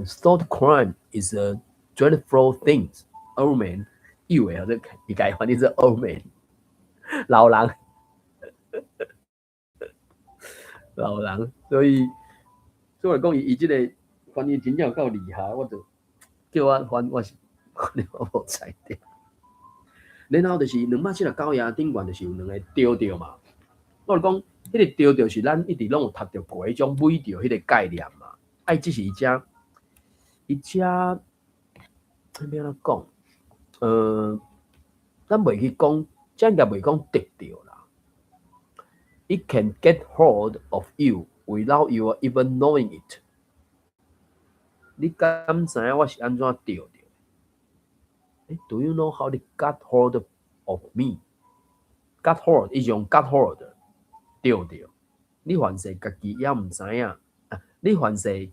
thought crime is a dreadful thing. Old man，以為啊，這伊共翻譯做 old man，老人，老人，所以所以講伊伊這個翻譯真正有夠厲害，我就叫我翻，我是我無猜著。然後就是279頁頂懸就是有兩個著著嘛，我就講，彼个著著是咱一直攏有讀著過彼種昧著彼个概念嘛，啊，只是伊遮伊遮欲按怎講？咱袂去講，這應該袂講得著啦。It can get hold of you without you even knowing it。你敢知影我是按怎著著？Do you know how it got hold of me？Got hold，伊是用 got hold 著著。你凡勢家己猶毋知影，你凡勢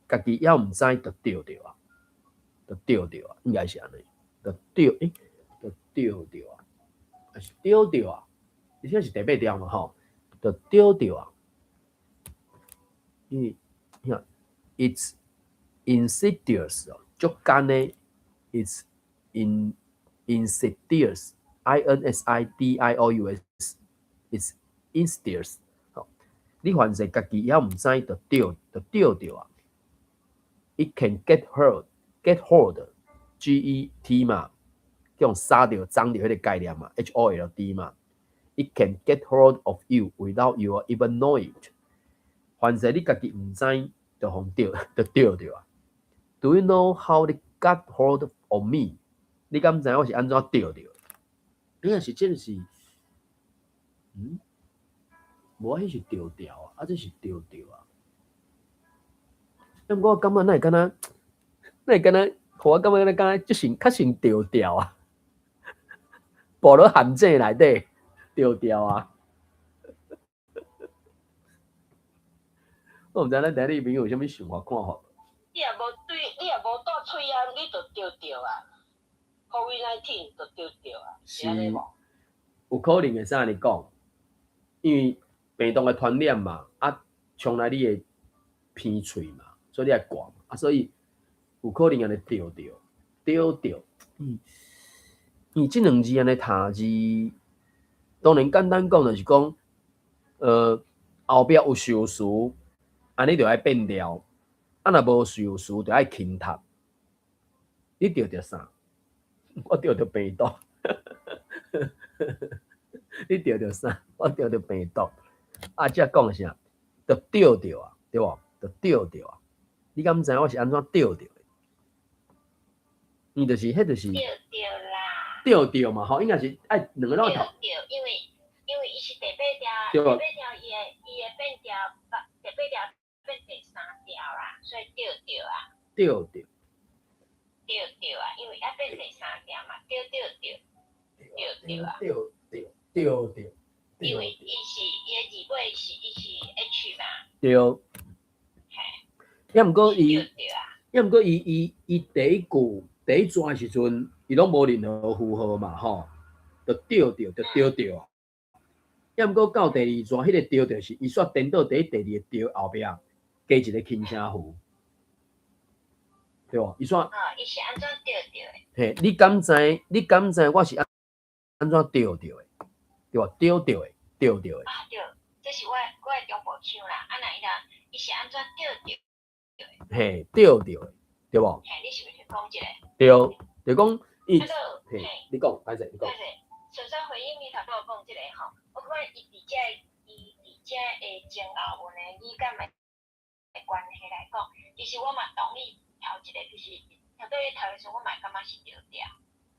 家己猶毋知就著著啊，就著著啊，應該是按呢，就著，就著著啊，還是著著啊？而且是第八調嘛吼，就著著啊。你看，It's insidious 哦，足艱的，It's insidious，I N S I D I O U S，It's insidious。你凡勢家己猶毋知就著就著著啊。It can get hold，get hold，G E T 嘛，叫殺著、掌著彼個概念嘛，H O L D 嘛。It can get hold of you without you even know it。凡勢你家己毋知，就予著就著著啊。Do you know how it got hold of me？你敢知我是按怎著著？你若是這是，無啊，彼是著調啊，啊，這是著著啊。毋過我感覺哪會敢若，哪會敢若，予我感覺敢若這是較像著調啊，步落陷阱內底，著調啊。我毋知咱聽你朋友有啥物想法看法。你若無對，你若無戴喙罨，你就著著啊。COVID-19 就著著啊，是按呢無？有可能會使按呢講，因為病毒會傳染嘛，啊，衝來你的鼻喙嘛，所以你愛掛嘛，啊，所以有可能按呢著著著著。因為這兩字按呢讀字，當然簡單講就是講，後壁有修辭，按呢就愛變調，啊，若無修辭就愛輕讀。你著著啥？我著著病毒。你著著啥？我著著病毒。啊，這講的啥？就著著啊，對無？就著著啊。你敢知我是按怎著著的？伊就是，彼就是。著著啦。著著嘛，吼，應該是愛兩个攏讀。著著，因為伊是第八調，第八調伊會變調，第八調變第三調啦，所以著著啊。著著。著著啊，因為愛變第三調嘛，著著著，著著啊。著著著著。因為伊是伊的字尾是伊是 H 嘛。對。抑毋過伊，抑毋過伊第一句第一段時陣，伊攏無任何符號嘛，吼，就著著就著著啊。抑毋過到第二段，彼個著著是伊煞顛倒佇第二個著後壁加一個輕聲符，對無？伊煞。哦，伊是按怎著著的？嘿，你敢知？你敢知我是按怎著著的？對無？著著的，著著的。啊對，這是我的中部腔啦。啊，若伊若伊是按怎著著？嘿，著著的，對無？嘿，你是毋是講這個？對，就講伊。嘿，你講，歹勢，你講。歹勢，首先回應你頭拄仔講這個吼，我感覺伊佇這伊佇這個前後文的語感的關係來講，其實我嘛同意頭一個，其實頭拄咧讀的時陣，我嘛會感覺是著調。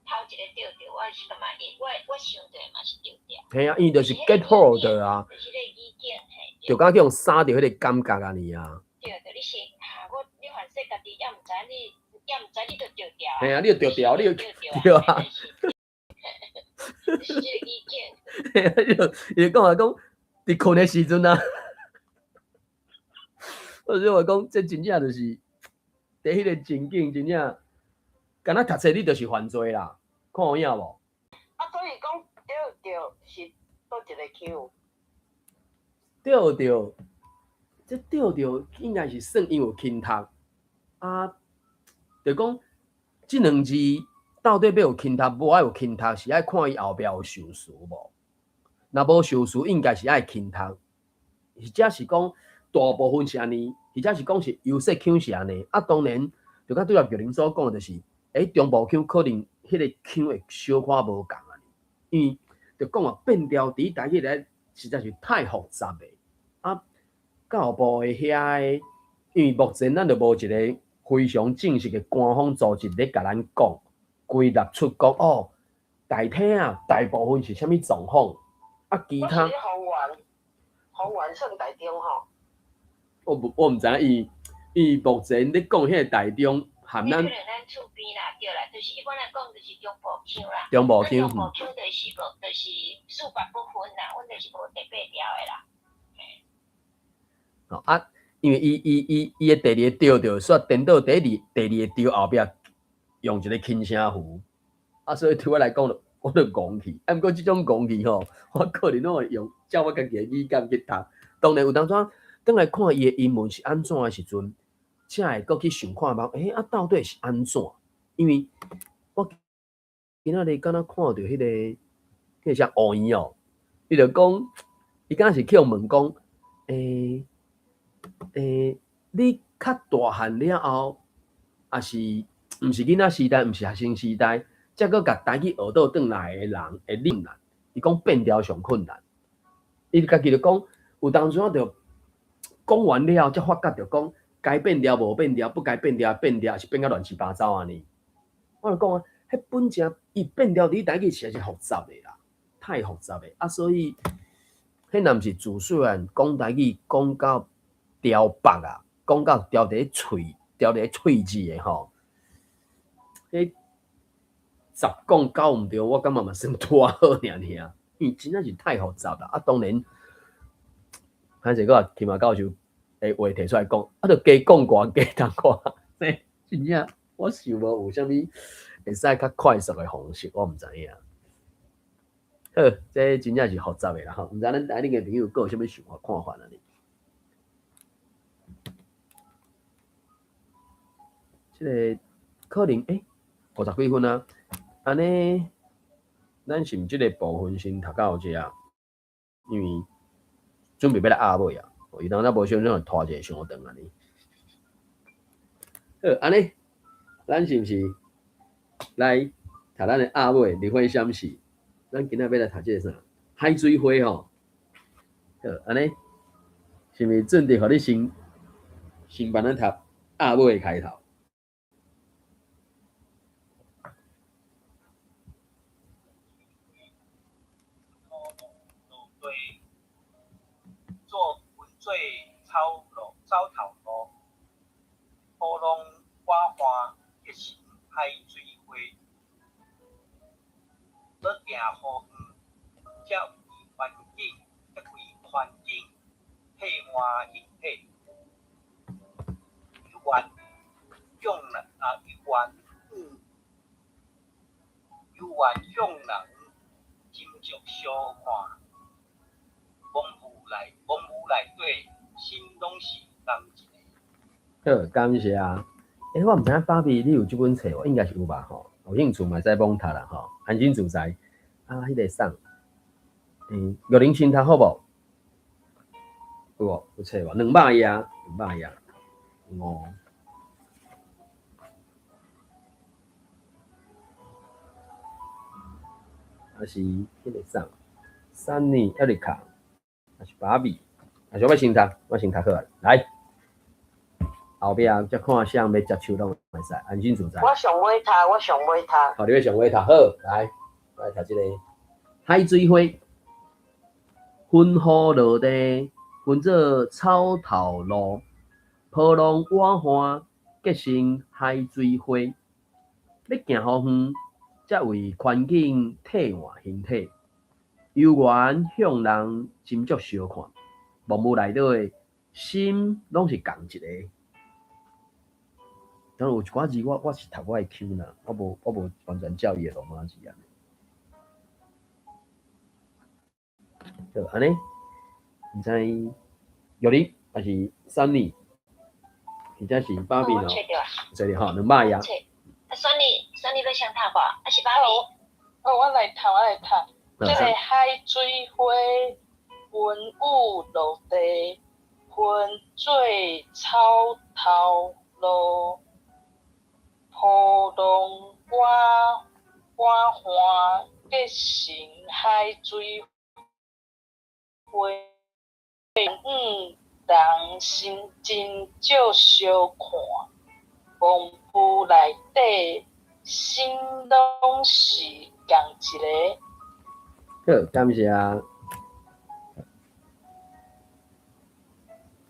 頭一個著著，我是感覺伊，我想著嘛是著調。嘿啊，伊就是 get hold 啊。就是個語境嘿。就敢去予殺著彼個感覺按呢啊。對對，你是哈，我你凡勢家己猶毋知你，猶毋知你就著調啊。嘿啊，你就著調，你就對啊。就是這個語境。嘿啊，伊就伊就講啊講，佇睏的時陣啊，我就話講，這真正就是，佇彼個情景真正，敢若讀冊你就是犯罪啦，看有影無？啊，所以講著著是佗一個腔？著著，這著著應該是算因有輕讀啊，就講這兩字到底欲有輕讀，無愛有輕讀，是愛看伊後壁有修辭無？若無修辭，應該是愛輕讀，或者是講大部分是按呢，或者是講是優勢腔是按呢。啊，當然，就敢拄仔玉玲所講的，就是，中部腔可能彼個腔會小可無仝啊，因為就講啊，變調佇台語來實在是太複雜的。啊，教育部的遐個，因為目前咱就無一個非常正式的官方組織咧共咱講，歸納出講哦，大體啊，大部分是啥物狀況，啊，其他。我是方圓，方圓算台中吼。我毋知影伊伊目前咧講彼個台中含咱。可能咱厝邊啦，對啦，就是一般來講就是中部腔啦。中部腔。中部腔就是無，就是四白不分啦，阮就是無特別調的啦。哦啊，因為伊伊伊伊的第二個調就煞顛倒第二第二個調後壁用一個輕聲符，啊，所以對我來講，我就戇去。啊，毋過這種戇去吼，我可能攏會用照我家己的語感去讀。當然有當陣轉來看伊的英文是按怎的時陣，才會閣去想看覓，欸，啊，到底是按怎？因為我今仔日敢若看著彼個彼個啥烏圓哦，伊就講，伊敢若是去予問講，欸欸，你較大漢了後，抑是毋是囡仔時代，毋是學生時代，才閣共台語學倒轉來的人會困難。伊講變調上困難，伊家己就講，有當陣就講完了後，才發覺著講，該變調無變調，不該變調變調，是變甲亂七八糟按呢。我就講啊，彼本正伊變調佇台語實在是複雜的啦，太複雜的啊，所以彼若毋是自細漢講台語講到牢腹啊，講到牢佇咧喙，牢佇咧喙舌的吼，彼十講九毋對，我感覺嘛算拄仔好爾爾，因為真正是太複雜啦。啊，當然，歹勢閣起碼教授的話提出來講，啊，著加講寡加讀寡，這真正我想無有啥物會使較快速的方式，我毋知影。好，這真正是複雜的啦吼，毋知咱台頂的朋友閣有啥物想法看法啊？這個可能欸，五十幾分啊，按呢，咱是毋這個部分先讀到這，因為準備欲來壓尾啊，伊當陣無想會拖一個傷長按呢。好，按呢，咱是毋是來讀咱的壓尾日火閃爍？咱今仔欲來讀這個啥？海水花吼。好，按呢，是毋是準備予你先先幫咱讀壓尾的開頭？做云做草路，草頭路，波浪瓦岸結成海水花，欲行予遠，才為環境，才為環境替換形體。猶原向人啊，猶原猶原向人斟酌相看。罔霧內，罔霧內底，心攏是仝一个。好，感謝。欸，我毋知影芭比你有這本冊無？應該是有吧吼。有興趣嘛會使罔讀啦吼。安心自在。啊，彼個啥？嗯，玉玲先讀好無？有無？有冊無？200頁，200頁。五。還是彼個啥？Sunny、Erica，還是芭比？還是我欲先讀，我先讀好啊。來，後壁才看誰欲接手攏會使，安心自在。我上尾讀，我上尾讀。好，你欲上尾讀，好，來，我來讀這個海水花，雲雨落地，分做草頭路，波浪瓦岸，結成海水花。欲行予遠，才為環境替換形體。猶原向人斟酌相看，罔霧內底的心攏是仝一個。當然有一寡字我是讀我的腔啦，我無完全照伊的羅馬字按呢。好，按呢，毋知玉玲還是 Sunny，或者是芭比喏，找著吼，200頁。啊，Sunny，Sunny 欲先讀無？還是芭比？哦，我來讀，我來讀。這個海水花，雲雨落地，分做草頭路，波浪瓦岸結成海水花。人心真少相看，罔文物內底心攏是仝一个。好，感謝。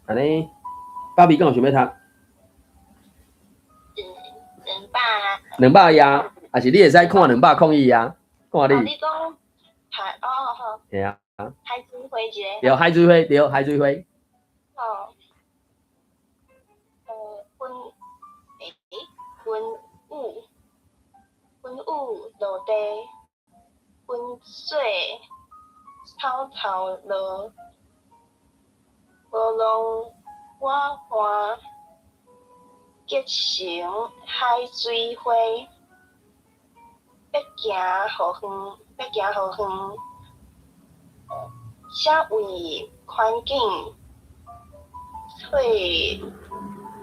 按呢，芭比敢有想欲讀？ 200。 200頁，抑是你會使看201頁，看你。哦，你講海哦好。嘿啊。海水花一个。對，海水花，對，海水花。哦。雲欸，雲霧，雲霧落地，雲做草頭路，無論我岸結成海水花，欲行予遠，欲行予遠，才為環境替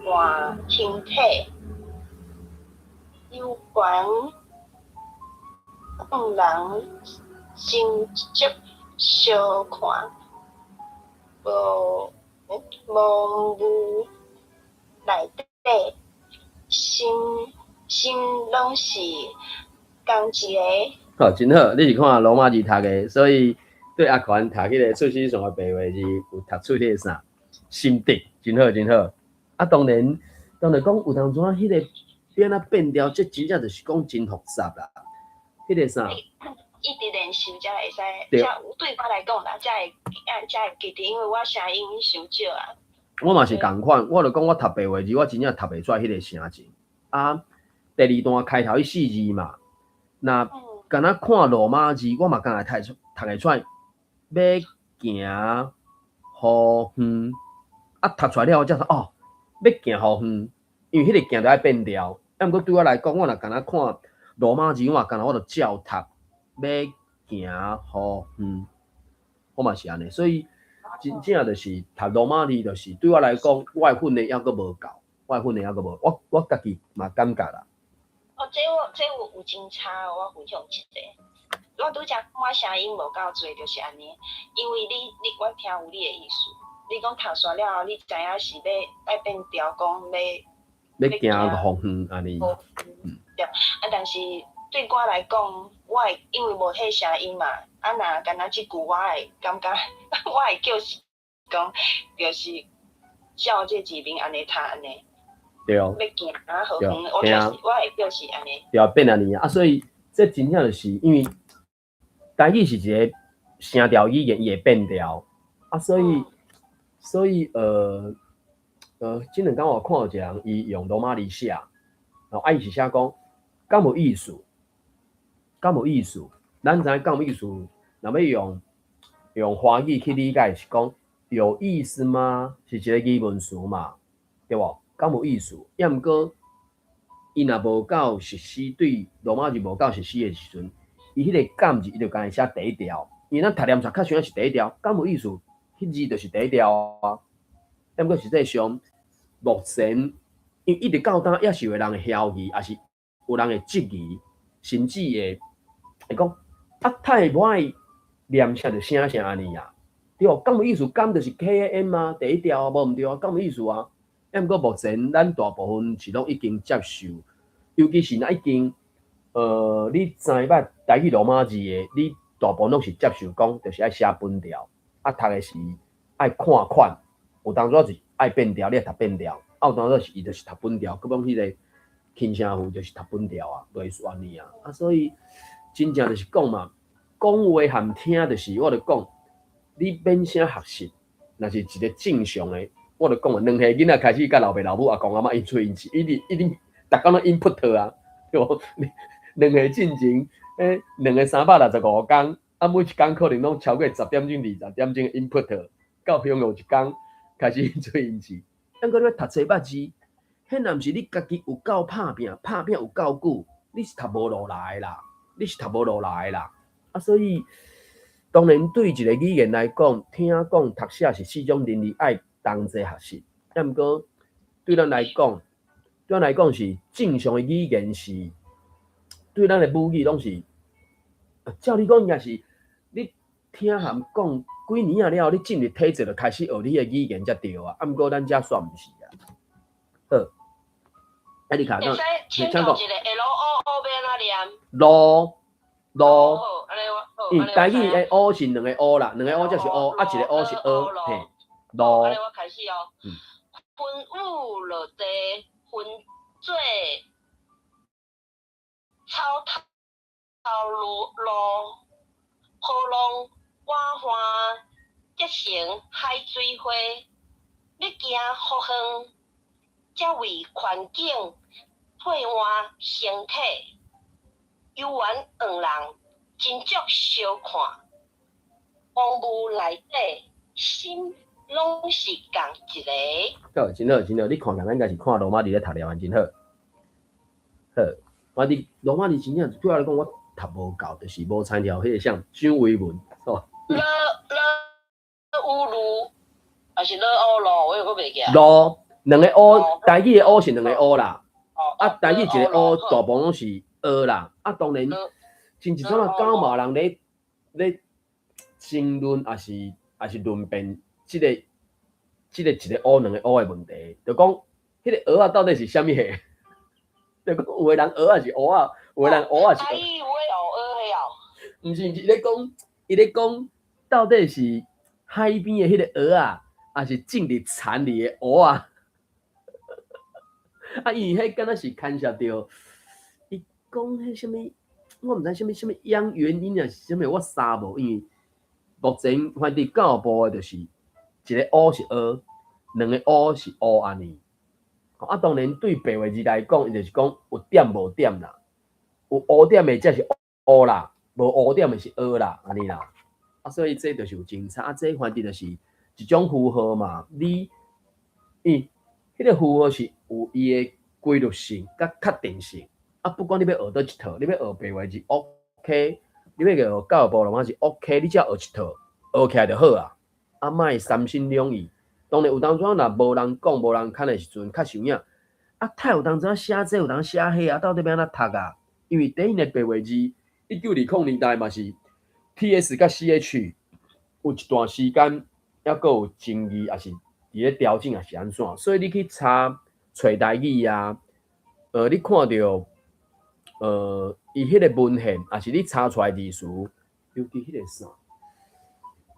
換身體，猶懸向人心跡相看，無無霧內底，心心攏是仝一个。好，真好，你是看羅馬字讀的，所以對阿權讀彼個出師線的白話字有讀出彼個啥心得，真好，真好。啊，當然，當然講有當陣仔彼個欲按怎變調，這真正就是講真複雜啦。彼個啥？一直練習才會使，才對我來講啦，才會記得，因為我聲音傷少啊。我嘛是仝款，我就講我讀白話字，我真正讀袂出來彼個聲情。啊，第二段開頭彼四字嘛，若敢若看羅馬字，我嘛敢若讀讀會出來，欲行予遠，啊，讀出來了後，才說哦，欲行予遠，因為彼個行著愛變調。啊，毋過對我來講，我若敢若看羅馬字，我嘛敢若我就照讀，欲行予遠，我嘛是按呢，所以真正就是讀羅馬字，就是對我來講，我的訓練猶閣無夠，我的訓練猶閣無，我家己嘛感覺啦。哦，這我這有有真差哦，我分享一個。我拄才講我聲音無夠濟，就是按呢，因為你我聽有你的意思，你講讀煞了後，你知影是欲愛變調，講欲欲行予遠按呢。對，啊，但是對我來講，我會因為無彼聲音嘛，啊，若敢若這句我會感覺，我會叫是講，就是照這字面按呢讀按呢。對。欲行啊，予遠，我就是我會叫是按呢。對啊，變按呢啊，所以這真正就是因為台語是一個聲調語言，伊會變調啊，所以這兩工我看有一個人，伊用羅馬字寫，哦，啊，伊是寫講，敢無意思？敢無意思？咱知影敢有意思？若欲用華語去理解是講有意思嗎？是一個疑問詞嘛，對無？敢無意思？抑毋過，伊若無夠熟悉對羅馬字無夠熟悉的時陣，伊彼個敢字伊就共伊寫第一調，因為咱讀念出來較像是第一調，敢無意思？彼字就是第一調啊。抑毋過實際上，目前因一直到今猶是有人會懷疑，抑是有人會質疑，甚至會講啊，太無愛念啥就寫啥按呢啊？對無？敢有意思？敢就是 KAM 啊，第一調啊，無毋對啊，敢有意思啊？抑毋過目前咱大部分是攏已經接受，尤其是若已經你知捌台語羅馬字的，你大部分攏是接受講，就是愛寫本調，啊，讀的時愛看款，有當陣是愛變調，你愛讀變調，啊，有當陣是伊就是讀本調，閣講彼個輕聲符就是讀本調啊，類似按呢啊，啊，所以真正就是講嘛，講話含聽就是，我就講，你免啥學習，若是一個正常的，我就講啊，2歲囡仔開始佮老爸老母阿公阿嬤𪜶喙𪜶一直一直，逐工攏 input 啊，對無？2歲進前，欸，2个365工，啊，每一工可能攏超過10點鐘、20點鐘的 input，到雄有一工開始喙𪜶舌。毋過你欲讀冊捌字，彼若毋是你家己有夠拍拚，拍拚有夠久，你是讀無落來的啦，你是讀無落來的啦。啊，所以當然對一個語言來講，聽講讀寫是四種能力愛同齊學習。抑毋過對咱來講是正常的語言是，對咱的母語攏是，照理講應該是你聽含講幾年啊了後，你進入體制就開始學你的語言才對啊。啊，毋過咱遮煞毋是啊。好，啊，你卡會使請請教一下 L O O 欲按怎念？路路，好，按呢我好。嗯，台語的 O 是兩個 O 啦，兩個 O 才是 O，啊，一個 O 是 O，嘿，路。按呢我開始哦。雲雨落地，雲做草頭路路，波浪滿岸結成海水花，欲行予遠，才為環境替換身體。猶原黃人真足相看，雲霧內底心攏是仝一個。好，真好，真好，你看共應該是看羅馬字咧讀了，真好。好，我佇羅馬字真正對我來講，我讀無夠，就是無參照彼個啥張維文，吼。羅羅烏魯，還是羅烏魯？我又閣袂記。羅兩個 O，台語的 O 是兩個 O 啦。啊，台語一個 O，大部分攏是蚵啦。啊，當然，真濟種啊，九馬人咧咧爭論，抑是論辯，這個一個 O 兩個 O 的問題，就講彼個蚵仔到底是啥物貨？就講有的人蚵仔是烏仔，有的人烏仔是。台語有的蚵的哦。毋是毋是，伊咧講，到底是海邊的彼個蚵仔，抑是種佇田裡的蚵仔？啊，伊彼敢若是牽涉著，伊講彼啥物，我毋知啥物啥物樣原因啊，是啥物，我查無，因為目前反正教育部的就是一個 O 是蚵，兩個 O 是烏按呢。啊，當然對白話字來講，伊就是講有點無點啦，有烏點的才是烏啦，無烏點的是蚵啦，按呢啦。啊，所以這就是有真差，啊，這反正就是一種符號嘛。你，伊，彼個符號是有伊的規律性佮確定性。啊，不管你欲學佗一套，你欲學白話字 OK，你欲學教育部羅馬字 OK，你只要學一套，學起來就好啊。啊，莫三心兩意。當然有當陣若無人講、無人牽的時陣，較有影。啊，太有當陣寫這，有當寫彼啊，到底欲按怎讀啊？因為第一個白話字，1920年代嘛是 T S 佮 C H 有一段時間猶閣有爭議，抑是佇咧調整，抑是按怎？所以你去查揣台語啊，你看著，伊彼個文獻，抑是你查出來字詞，尤其彼個啥？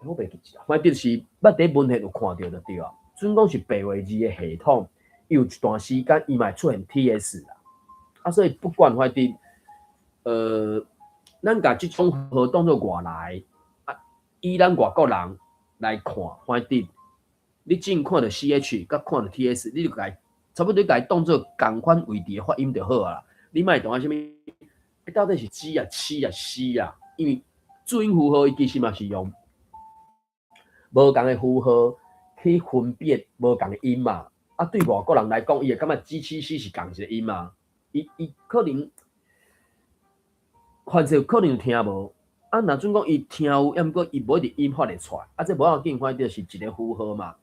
我袂記得，反正就是捌佇文獻有看著就對啊。準講是白話字的系統，伊有一段時間伊嘛會出現 T S 啦。啊，所以不管反正，咱共這種號當做外來，啊，以咱外國人來看，反正你只看著 C H 佮看著 T S，你就共差不多共伊當做仝款位置的發音就好啊啦。你莫當啥物，到底是 G 啊、C 啊、C 啊？因為注音符號伊其實嘛是用無仝的符號去分別無仝的音嘛。啊，對外國人來講，伊會感覺 G、C、C 是仝一個音嘛。伊可能，反正可能有聽無。啊，若準講伊聽有，抑毋過伊無一定音發會出來。啊，這無要緊，反正是一個符號嘛。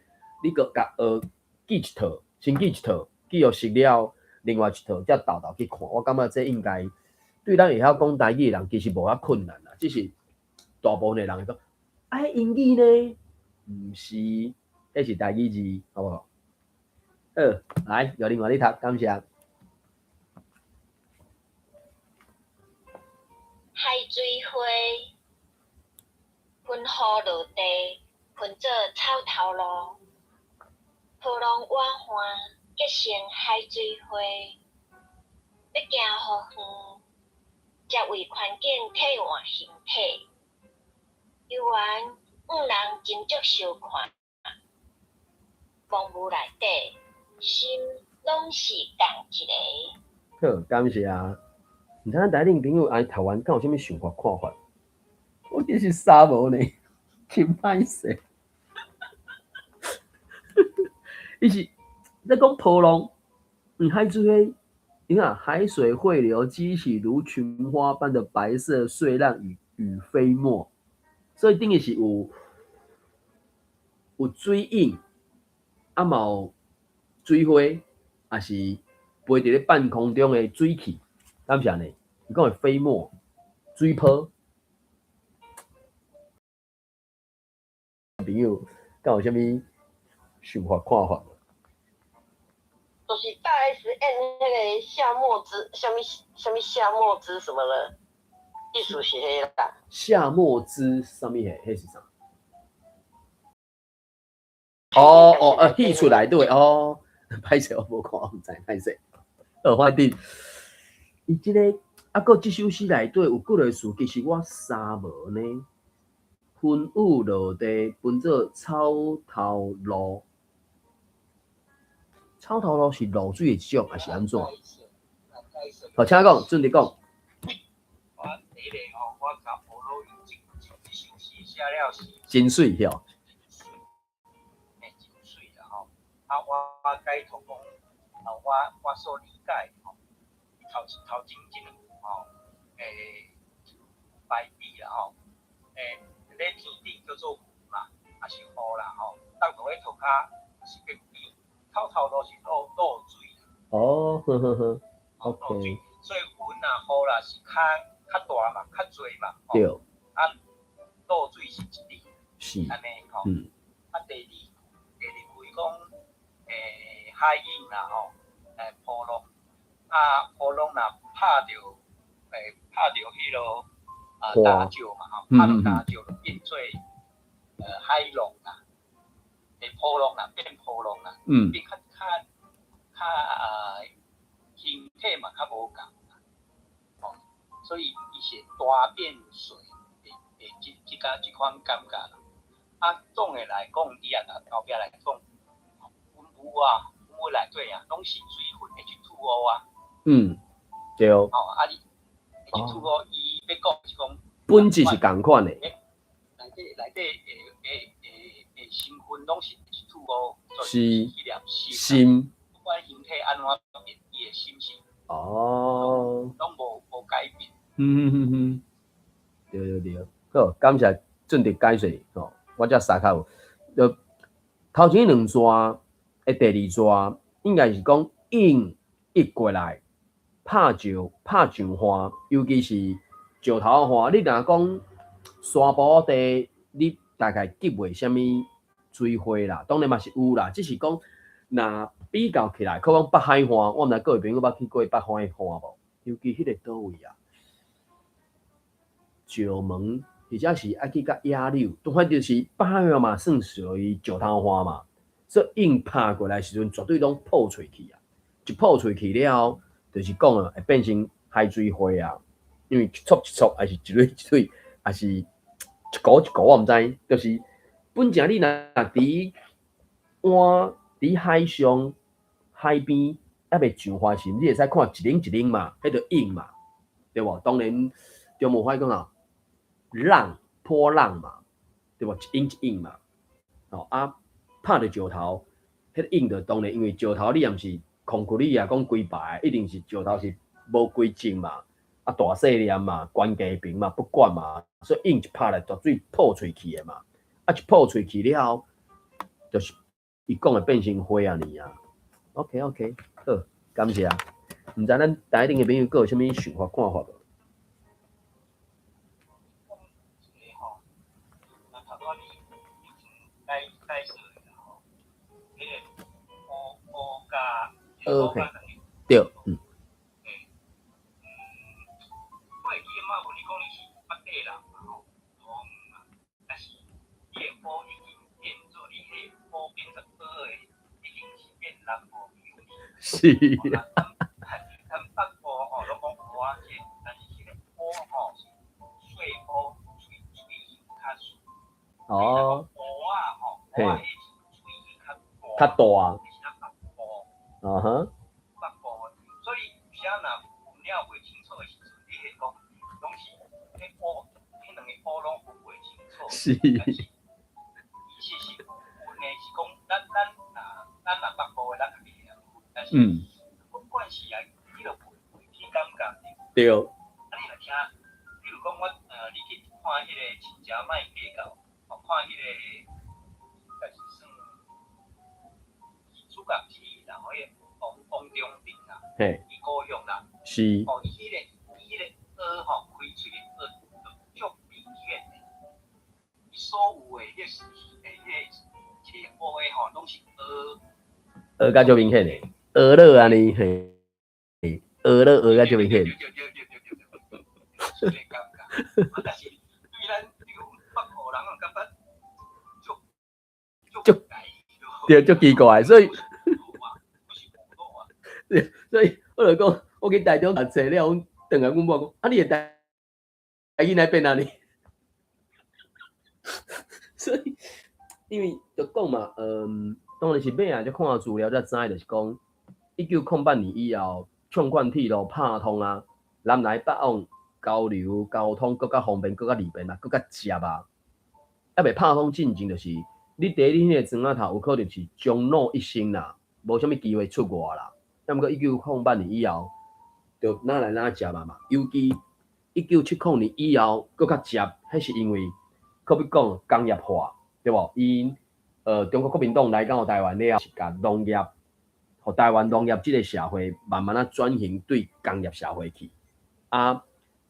你閣共學記一套，先記一套，記予熟了，另外一套才沓沓去看。我感覺這應該對咱會曉講台語的人，其實無遐困難啦。只是大部分的人會講，啊，英語呢？毋是，彼是台語字，好無？好，來，由另外你讀，感謝。海水花，雲雨落地，雲做草頭路，波浪滿岸，結成海水花。欲行予遠，才為環境替換形體。猶原黃人真足相看，雲霧內底心攏是仝一個。好，感謝啊！毋知咱台頂朋友愛讀完，敢有啥物想法看法？我真是傻無呢，真歹勢。伊是咧講波浪，海水，你看海水匯流激起如群花般的白色碎浪與飛沫，所以等於是有水印，啊嘛有水花，抑是飛佇咧半空中的水汽，敢是按呢？伊講的飛沫、水泡，朋友，敢有啥物想法看法？就是大 S 演彼个夏末之，啥物啥物夏末之什麼的，意思是彼啦。夏末之啥物彼？彼是啥？哦哦，戲出來對哦，歹勢我無看，我毋知歹勢。好，反正伊這个啊，閣這首詩內底有幾个詞，其實我三無呢。雲雨落地，分做草頭露。草頭露是露水的一種，還是按怎？好，請講，準備講。我第一个吼，我甲胡老這首詩寫了是真媠吼。嘿，真媠啦吼。啊，我解讀講，啊，我所理解吼，頭頭前這兩句吼，排比啦吼，咧天頂叫做雲嘛，抑是雨啦吼，當落咧塗跤是變變，草頭露是露水。哦，呵呵呵，OK。所以雲啊雨啦是較大嘛，較濟嘛，對。啊，露水是一滴，是。按呢吼。啊，第二句講，海湧啦吼，波浪，啊，波浪若拍著彼落啊礁石嘛吼，拍著礁石就變做海浪啦，波浪啦，變波浪啦，變較啊形體嘛較無仝啦，吼，所以伊是大變水的這款感覺啦。啊，總的來講，伊也後壁來講，雲霧啊，雲霧內底啊，攏是水分會去吐烏啊。嗯，對。吼，啊你會去吐烏，伊欲講是講本質是仝款的。內底的成分攏是會去吐烏，是彼粒心。不管形體按怎變，伊的心是攏無改變。對對對，好，感謝俊迪解說吼，我才三較有。就頭前兩逝的第二逝，應該是講湧一過來，拍石拍上岸，尤其是石頭岸。你若講山坡地，你大概激袂啥物水花啦，當然嘛是有啦，只是講若比較起來，可講北海岸，我毋知各位朋友捌去過北海岸無？尤其彼個佗位啊，石門或者是愛去到野柳，都反正是北海岸嘛，算屬於石頭岸嘛，所以湧拍過來時陣，絕對攏破碎去啊！一破碎去了後，就是講啊，會變成海水花啊，因為一撮一撮，還是一蕊一蕊，還是一股一股，我毋知，就是本正你若佇岸佇海上海邊猶未上岸時，你會使看一輪一輪嘛，彼就湧嘛，對無？當然中文話講啊，浪波浪嘛，對無？一湧一湧嘛，吼啊，拍著石頭，彼個湧就當然，因為石頭你也毋是空氣你啊，講規排，一定是石頭是無規則嘛，啊大細粒嘛，懸低平嘛，不管嘛，所以湧一拍來，絕對破碎去的嘛，啊一破碎去了後，就是伊講的變成花啊爾啊。OK OK，好，感謝。毋知咱台頂的朋友閣有啥物想法看法無？一個吼，那頭拄仔你已經解釋啦吼，彼個烏烏甲 OK，對，嗯。我會記得嘛，你講你是北地人嘛吼，吼嘛，但是你的烏已經變做你彼烏變成烏的，已經是變南部口音。是。咱北部吼攏講烏仔這，但是彼個烏吼是細烏，喙型較細。烏仔吼，烏仔彼是喙型較大。較大。是咱北部。啊哈。北部，所以有時若分了袂清楚的時陣，你會講攏是彼烏，彼兩個烏攏分袂清楚。是。但是其實是有的是講，咱若北部的，咱家己會曉分，但是不管是啊，你就袂去感覺。對。啊，你若聽，比如講我你去看彼個真正莫計較，哦，看彼個，就是算主角是人彼個王王中定啦，伊故鄉人。哦，伊彼個蚵吼，開喙的蚵足明顯的，伊所有的彼個一個烏的吼，攏是蚵。蚵甲足明顯的。学了按呢嘿，学了学甲足明顯。對對對對對對對，是感覺。啊，但是對咱這個北部人啊，感覺足足對，足奇怪，所以，所以我就講，我去台中讀冊了，阮轉來阮某講，啊，你的台語哪變按呢？所以，因為就講嘛，當然是尾仔才看資料才知，就是講1908年以後，縱貫鐵路拍通啊，南來北往交流交通閣較方便，閣較利便啊，閣較捷啊。猶未拍通進前，就是你佇你彼個庄仔頭，有可能是終老一生啦，無啥物機會出外啦。啊，毋過1908年以後，就哪來哪捷啊嘛。尤其1970年以後，閣較捷，彼是因為可比講工業化，對無？𪜶中國國民黨來到台灣了後，是共農業，予台灣農業這個社會慢慢仔轉型對工業社會去。啊，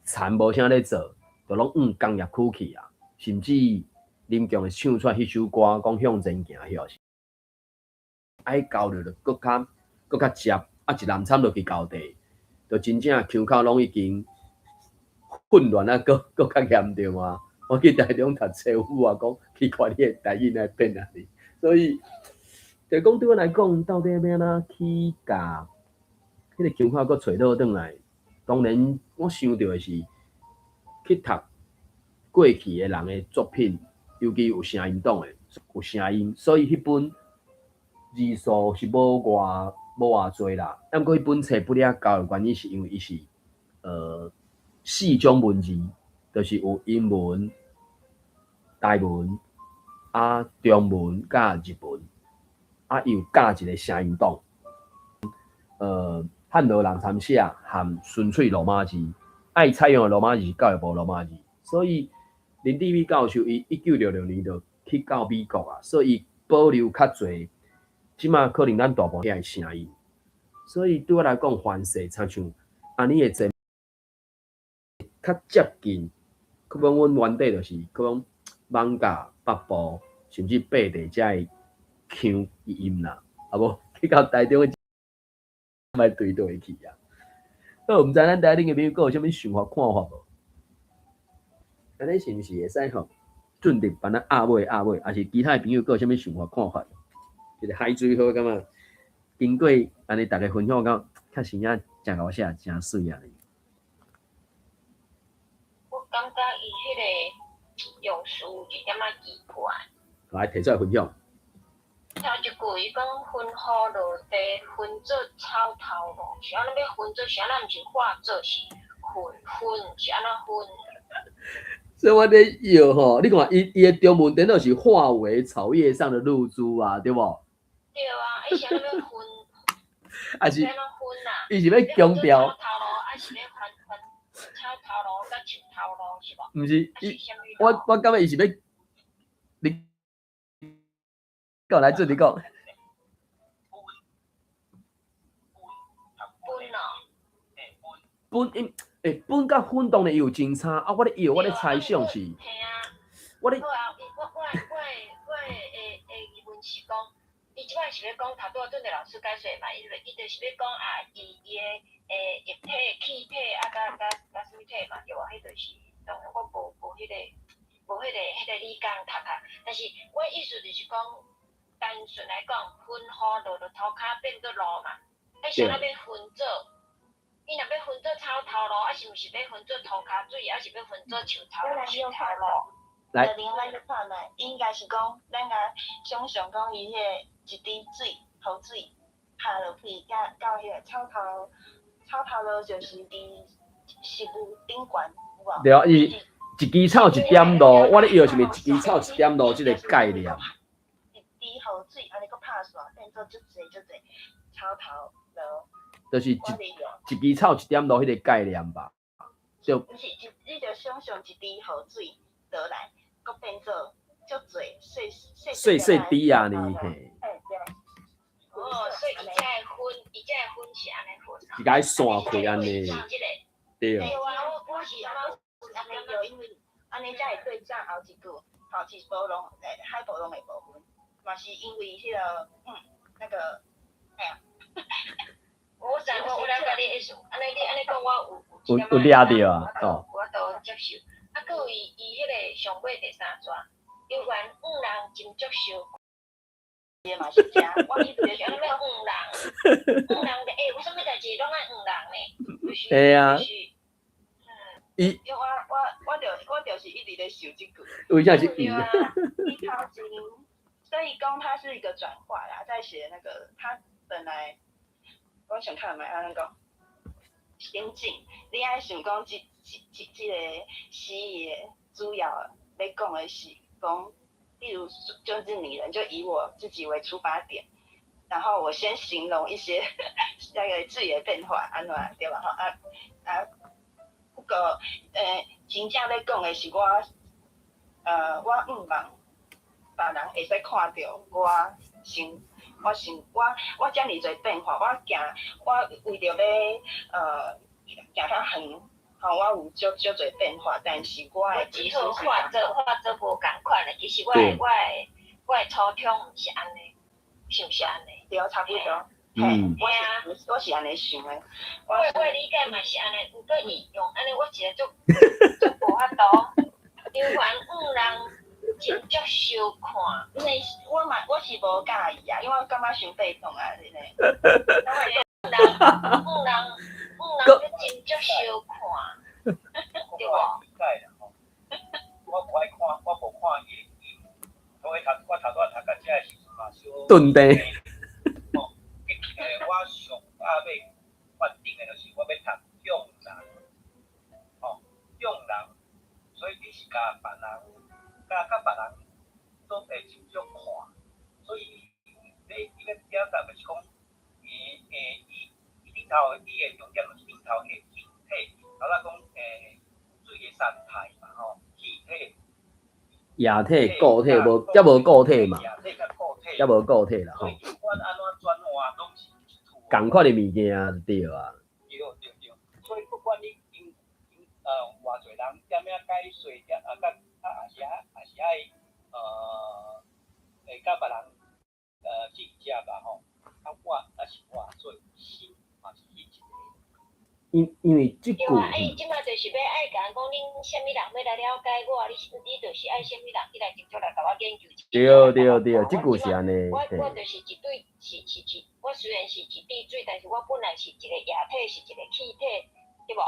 田無啥咧做，就攏往工業區去啊。甚至林強會唱出來彼首歌，講向前行，彼是愛交流就閣較閣較捷，啊一濫參落去溝地，就真正腔口攏已經混亂啊，閣閣較嚴重啊！我去台中讀冊，有母仔講奇怪，你的台語哪會變按呢？所以，就講對我來講，到底欲按怎去共彼個腔口閣揣倒轉來？當然，我想著的是去讀過去的人的作品，尤其有聲音檔的，有聲音，所以彼本字數是無偌濟啦。啊，毋過彼本冊不了厚的原因，是因為伊是四種文字，就是有英文、台文、啊中文佮日文，啊伊有加一個聲音檔。漢羅人參寫含純粹羅馬字，愛採用的羅馬字是教育部羅馬字，所以林智美教授伊1966年就去到美國啊，所以保留較濟，這馬可能咱大部分的聲音。所以對我來講，凡勢親像按呢的節較接近，可講阮原底就是可講艋舺北部，甚至八地遮的腔音啦，啊無去到台中的，莫對對去啊。好，毋知咱台頂的朋友閣有啥物想法看法無？按呢是毋是會使吼進入幫咱壓尾壓尾，抑是其他的朋友閣有啥物想法看法？這個海水好感覺經過按呢逐家分享，感覺確實也誠𠢕寫，誠媠啊！我感覺伊彼個用詞有一點仔奇怪。來提出來分享。頭一句伊講分雨落地，分做草頭路，是按怎欲分做？是按怎？毋是化做是分分是按怎分？所以我咧笑吼，你看伊伊的中文顛倒是化為草葉上的露珠啊，對無？對啊，伊是按怎欲分？還是按怎分啊？伊是欲強調？草頭路，還是欲分分草頭路佮樹頭路是無？毋是，伊我感覺伊是欲你講來做你講。分哦。分因欸，分佮粉當然有真差啊！我咧搖，我咧猜想是，我咧。好啊，我我我我的的疑問是講，伊這擺是欲講頭拄仔陣的老師解說嘛？伊伊就是欲講啊，伊伊的液體、氣體啊，佮佮佮啥物體嘛，對無？彼就是當然我無無彼個無彼個彼個理工讀啊。但是我意思就是講，單純來講，分雨落落塗跤變做露嘛，啊是按怎欲分做？伊若欲分做草頭路，啊是毋是欲分做塗跤水，啊是欲分做樹頭樹頭路？來，咱去看覓，應該是講，咱共想象講伊彼個一滴水，雨水拍落去，甲到彼個草頭，草頭路就是佇食物頂懸，有無？對啊，伊一支草一點露，我咧搖是毋是一支草一點露這個概念？一滴雨水按呢閣拍煞，變做足濟足濟草頭路。就是一一支草一點露彼個概念吧。就毋是，一你就想象一滴雨水落來，閣變做足濟細細細細滴啊呢嘿。哦，所以伊才會分，伊才會分是按呢分。是共伊散開按呢。對。對啊，我我是按呢按呢對，因為按呢才會對照後一句，吼是波浪，海波浪的部分，嘛是因為彼個那個，哎呀。我知我有了解你意思，按呢你按呢講，我有有有掠著啊，哦。有法度接受。啊，閣有伊伊彼个上尾第三段，猶原向人斟酌相伊嘛是遮，我伊就是按呢欲向人，向人就欸，有啥物代志攏愛向人呢？就是嘿啊就是伊因為我就是一直咧想這句。為啥是伊？對啊，伊頭前，所以講它是一個轉化啦，在寫那個他本來，我想看覓按呢講，心境，你愛想講這個詩的主要咧講的是講，例如就是擬人，就以我自己為出發點，然後我先形容一些那個字的變化，按怎對吧？吼啊啊，不過真正咧講的是我，我向望別人會使看著我心，我心我我遮爾濟變化，我行我為著欲行較遠，吼，我有足足濟變化，但是我的我只好意思是化做化做無仝款的，其實我的我的我的初衷毋是按呢，是毋是按呢？對，差不多。嘿，我是按呢想的。我的理解嘛是按呢，毋過伊用按呢，我一個足足無法度。猶原向人斟酌相看，因為我嘛我是無佮意啊，因為我感覺傷被動啊，真的。向人向人向人欲斟酌相看，對無？理解啦吼，我無愛看，我無看伊的音，所以讀我頭拄仔讀到遮的時陣嘛，小頓地。吼，我上早欲決定的就是我欲讀向人，吼，向人，所以你是共別人，佮別人都會斟酌看，所以你欲表達就是講，伊頂頭伊的重點就是頂頭的形體，頭仔講水的三態嘛吼，氣體、液體、固體無，猶無固體嘛，液體佮固體，猶無固體啦吼。所以不管按怎轉換，攏是一套。仝款的物件就對啊。對對對，所以不管你因因偌濟人點樣解說，點啊佮啊也是愛也是愛會佮別人進食吧吼，啊我啊是偌濟心嘛是彼一個。因為這句，對啊，啊伊這馬就是欲愛共人講，恁啥物人欲來了解我，你就是愛啥物人去來直接來共我研究。對對對，這句是按呢。我就是一對是是一，我雖然是一滴水，但是我本來是一個液體，是一個氣體，對無？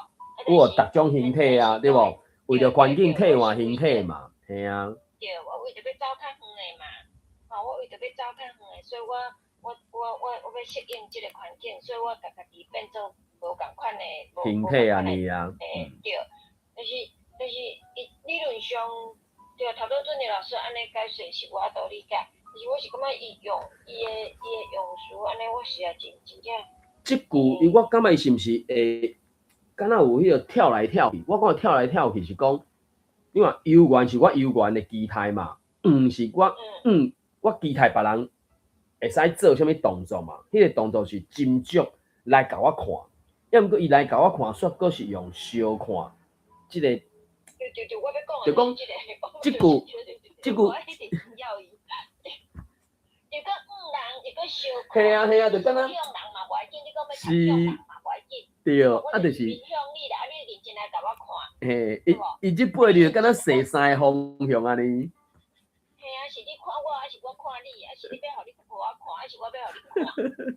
有逐種形體啊，對無？為著環境替換形體嘛，嘿啊。對，我為著欲走較遠的嘛，吼，我為著欲走較遠的，所以我欲適應這個環境，所以我共家己變做無仝款的，形體按呢啊。欸，對，就是伊理論上，對啊，頭拄俊傑老師按呢解釋是有法度理解，但是我是感覺伊用伊的用詞按呢，我實在真真正。這句，我感覺伊是毋是會，敢若有彼個跳來跳去？我講的跳來跳去是講，你看猶原是我猶原的期待嘛，毋是我，我期待別人會使做啥物動作嘛？彼個動作是斟酌來共我看，抑毋過伊來共我看，煞閣是用相看，這個。對對對，我欲講就講這句，這句。又閣向人，又閣相看。嘿啊嘿啊，就敢若。向人嘛無要緊，你講欲是。向人嘛無要緊。對，啊，就是。向你啦，啊，你認真來共我看。嘿，伊這背就敢若踅三個方向按呢。嘿啊，是你看我，還是我看你？還是你欲予你予我看，還是我欲予你看？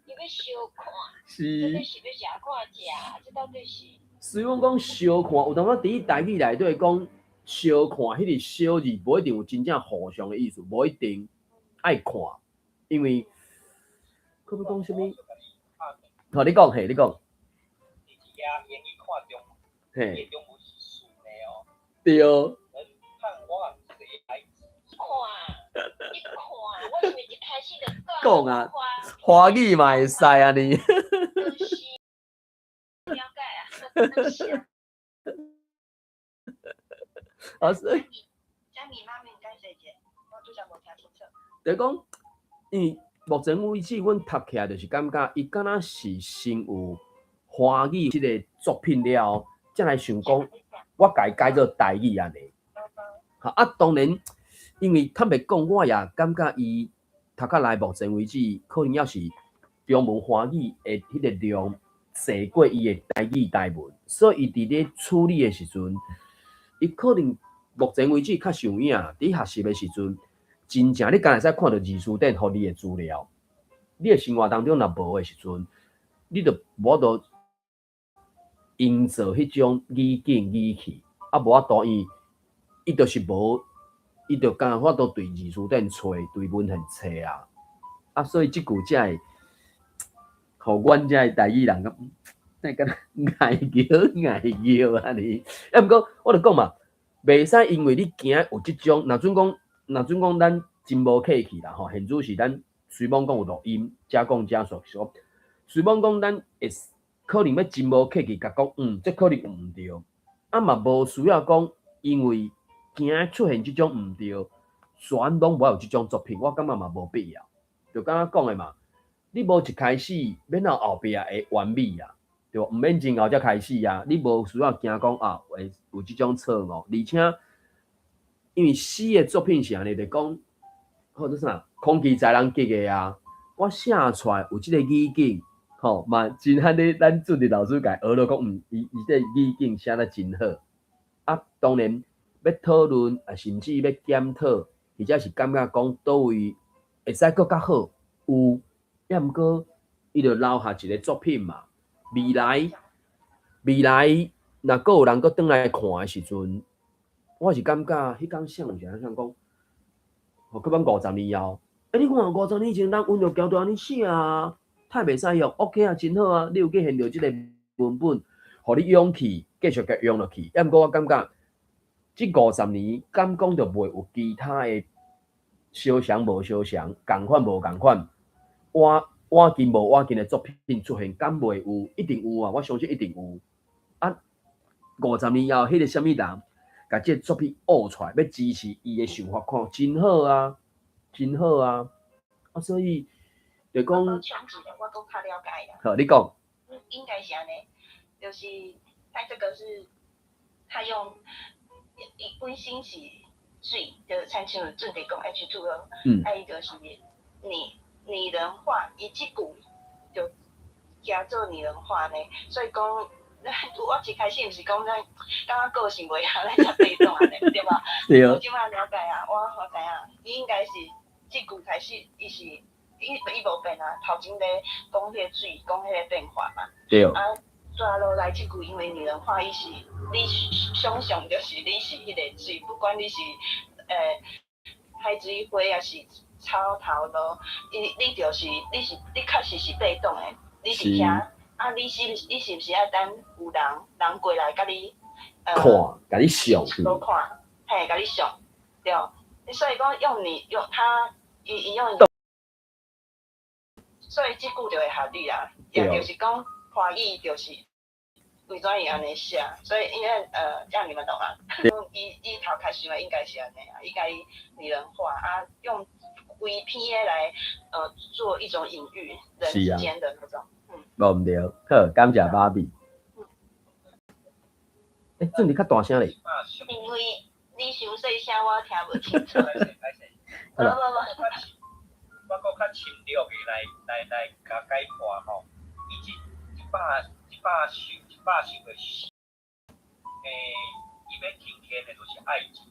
伊欲相看。是。這是欲食看食，這到底是？所以阮講相看，有當時佇台語內底講相看，彼個小字無一定有真正互相的意思，無一定愛看，因為閣欲講啥物？好，你講，嘿，你講。嘿。對。看，你看，我是毋是一開始就講啊？華語嘛會使按呢。就是了解啊，是啊。啊，所以。啥物媽咪解釋者，我拄則無聽清楚。就講，因為目前為止，阮讀起來就是感覺，伊敢若是先有華語這個作品了後，才來想講，我共伊改做台語按呢。哈啊，當然，因為坦白講，我也感覺伊讀到來目前為止，可能猶是中文華語的彼個量濟過伊的台語台文，所以伊佇咧處理的時陣，伊可能目前為止較上影，佇學習的時陣，真正你敢會使看著字詞典予你的資料，你的生活當中若無的時陣，你就無法度營造彼種語境語氣，啊無法度伊，伊就是無，伊就敢法度對字詞典揣，對文獻揣啊，啊所以這句才會，予阮遮的台語人感覺，敢若礙叫礙叫按呢。啊毋過我就講嘛，袂使因為你驚有這種，若準講，若準講咱真無客氣啦吼，現主是咱雖罔講有錄音，遮講遮說說，雖罔講咱會可能欲真無客氣共講，嗯，這可能有毋對，啊嘛無需要講，因為驚出現這種毋對，全攏無愛有這種作品，我感覺嘛無必要。就敢若講的嘛，你無一開始，免有後壁會完美啊，對無？毋免真𠢕才開始啊，你無需要驚講啊會有這種錯誤，而且因為詩的作品是按呢，就講，號做啥？空氣才人結的啊，我寫出來有這個語境，吼嘛真罕咧，咱主任老師共學了講，嗯，伊伊這個語境寫得真好。啊，當然欲討論啊，甚至欲檢討，或者是感覺講佗位會使閣較好，有，抑毋過伊就留下一個作品嘛。未來未來若閣有人閣轉來看的時陣，我是感覺彼工誰有啥講，吼，閣講50年後，欸，你看50年前咱溫柔橋就按呢寫啊，太袂使用，OK 啊，真好啊，你有去現著這個文本，予你勇氣繼續共用落去。抑毋過我感覺，這五十年敢講就袂有其他的相像無相像，仝款無仝款，倚倚近無倚近的作品出現，敢袂有？一定有啊！我相信一定有。啊，五十年後，彼個啥物人，共這個作品挖出來，欲支持伊的想法，看真好啊，真好啊！啊，所以就講，我補充一下，我閣較了解啦。好，你講。應該是按呢，就是他這個是，他用伊本身是水，就親像準備講 H2O，啊伊就是擬擬人化，伊這句就加做擬人化呢，所以講，咱我一開始毋是講咱感覺個性袂合，咱才被動按呢，對無？對。我這擺了解啊，我我知影，伊應該是這句開始，伊是伊伊無變啊，頭前咧講彼個水，講彼個變化嘛。對。啊，煞落來這句，因為擬人化，伊是你想象就是你是彼個水，不管你是海水花，抑是草頭路，伊你就是你是你確實是被動的，你佇遐，啊，你是毋是愛等有人人過來共你看，共你想。無看，嘿，共你想，對。所以講用你用他，伊伊用，所以這句就會合理啊，也就是講華語就是為怎伊按呢寫，所以因為這樣你們懂嗎？伊伊頭開始嘛應該是按呢啊，伊共伊擬人化啊，用規篇的來做一種隱喻，人之間的那種，嗯。無毋對，好，感謝芭比。欸，準你較大聲咧。因為你傷細聲，我聽無清楚。無無無。我閣較深入的來來來共解看吼，伊這一百首的詩，伊欲呈現的就是愛情，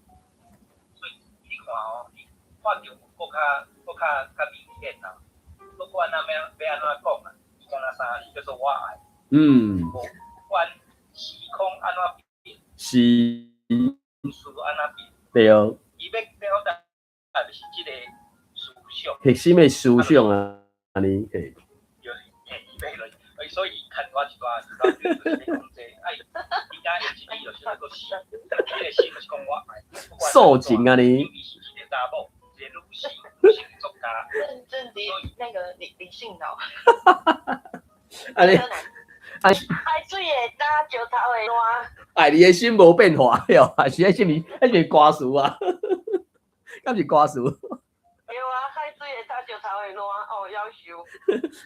所以你看哦，伊看著有閣較閣較較明顯啦。不管咱欲欲按怎講啊，伊敢若三個字叫做我愛。無管時空按怎變，事按怎變，伊欲表達的是這個思想。核心的思想啊，按呢嘿。就是嘿，伊欲落，所以伊牽我一段一段就是咧講這個，啊伊伊敢用一字就是那個心，彼個心就是講我愛。訴情按呢。伊是一個查某，一個女性，女性作家。正正那個李李姓哦。按呢，海水會焦，石頭會爛。愛你的心無變化，喲，還是彼啥物？彼是歌詞啊？敢是歌詞？對啊，海水會焦，石頭會爛，哦，夭壽。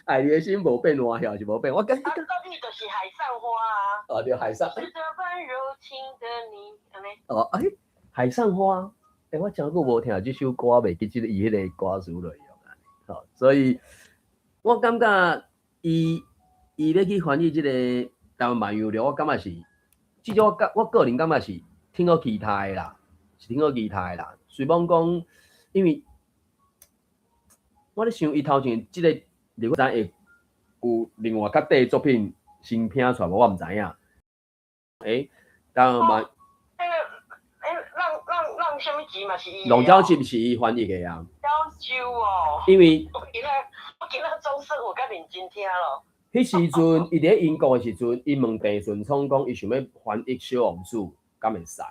愛你的心無變化，還是無變？我感覺。啊，國語就是海上花啊。哦，對，海上。是這般柔情的你，按呢。哦，欸，海上花，欸，我誠久無聽這首歌，袂記這個伊彼個歌詞內容啊。吼，所以。我感覺伊欲去翻譯這个台灣漫遊錄，我感覺是，至少我個人感覺是挺好期待的啦，是挺好期待的啦。雖罔講，因為我咧想伊頭前這个劉知會有另外較短的作品先拼出來無，我毋知影。台灣漫彼个欸，浪啥物集嘛是伊？浪鳥集是伊翻譯的啊。夭壽哦。因為我今仔總算有較認真聽咯。彼時陣，伊佇咧英國的時陣，伊問鄭順聰講，伊想欲翻譯《小王子》，敢會使？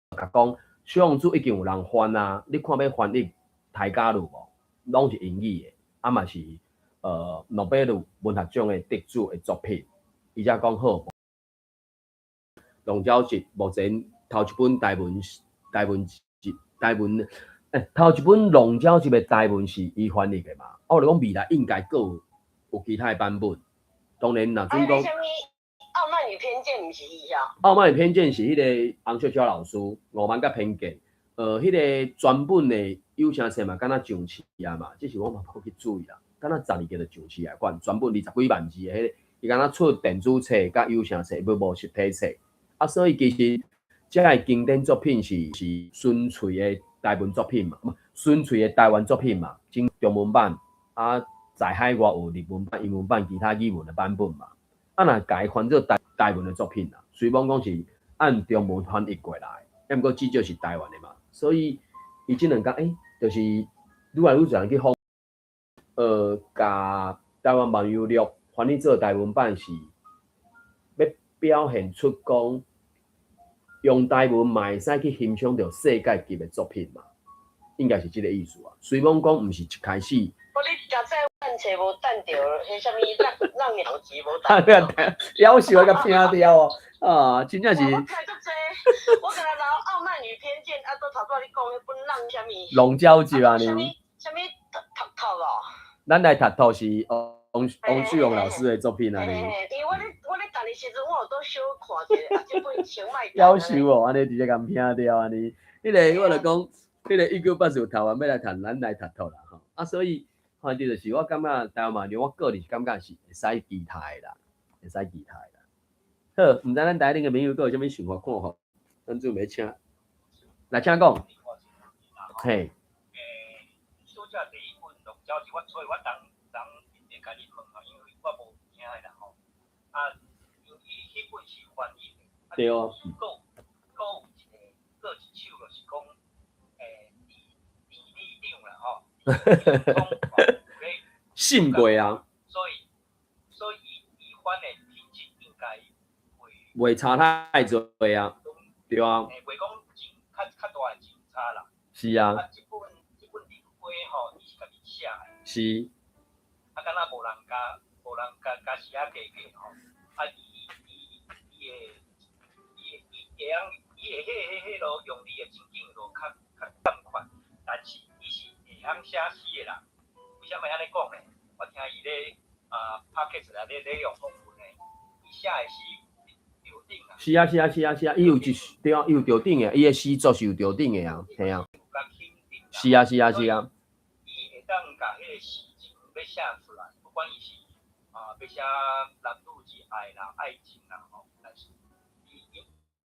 共講《小王子》已經有人翻啊，你看欲翻譯台加魯無？攏是英語的，啊嘛是諾貝爾文學獎的得主的作品，伊才講好。浪鳥集目前頭一本台文集台文，頭一本浪鳥集的台文是伊翻譯的嘛？啊，我就講未來應該閣有其他的版本。當然，若準講。傲慢與偏見毋是伊啊？傲慢與偏見是彼个洪秀超老師，傲慢佮偏見。彼个全本的有聲冊嘛，敢若上市啊嘛，這是我嘛無去注意啦。敢若12月就上市啊款，全本20幾萬字的彼个，伊敢若出電子冊佮有聲冊，無實體冊。啊，所以其實這个經典作品是純粹的台文作品嘛，純粹的台灣作品嘛，經中文版啊，在海外有日文版、英文版、其他語文的版本嘛。啊，若共伊翻做台文的作品啦，雖罔講是按中文翻譯過來，啊，毋過至少是台灣的嘛。所以伊這兩工，就是愈來愈濟人去訪，共台灣漫遊錄翻譯做台文版是欲表現出講，用台文嘛會使去欣賞著世界級的作品嘛，應該是這个意思啊。雖罔講毋是一開始。我你食早等冊無等著，彼啥物浪鳥集無等著。夭壽共拼掉哦，啊，真正是。我聽足濟，我敢若留傲慢與偏見，啊，都頭拄仔你講彼本浪啥物？浪鳥集啊，啥物啥物讀讀讀哦？咱來讀讀是王旭榮老師的作品啊，呢。因為我咧讀的時陣，我有都小看一下，啊，這本先莫。夭壽哦，按呢直接共拼掉按呢。彼个我就講，彼个1984台灣欲來讀，咱來讀讀啦吼。啊，所以反正就是我感覺台灣嘛，我個人是感覺是會使期待啦，會使期待啦。好，毋知咱台頂的朋友閣有啥物想法看法？咱準備請來請講。嘿。小姐第一本浪鳥集，我所以我當會共你問吼，因為我無聽的啦吼。啊，因為伊彼本是翻譯的，對哦。閣有一个，閣有一首就是講，田里長啦吼，信過啊。所以伊翻的品質應該袂差太濟啊，對啊。袂講真較大的真差啦。是啊。啊，這本林花吼，伊是家己寫的。是。啊，敢若無人共寫加加吼，啊，伊會彼落用字的情景就較欠缺，但是伊是會曉寫詩的人。為啥物按呢講呢？我聽伊咧啊，Podcast 內底咧用訪問的，伊寫的詩著頂啊。是啊，伊有一對啊，伊有著頂的，伊的詩作是有著頂的啊，嘿啊。是啊。伊會當共彼个詩情欲寫出來，不管伊是啊，欲寫男女之愛啦、愛情啦吼，但是伊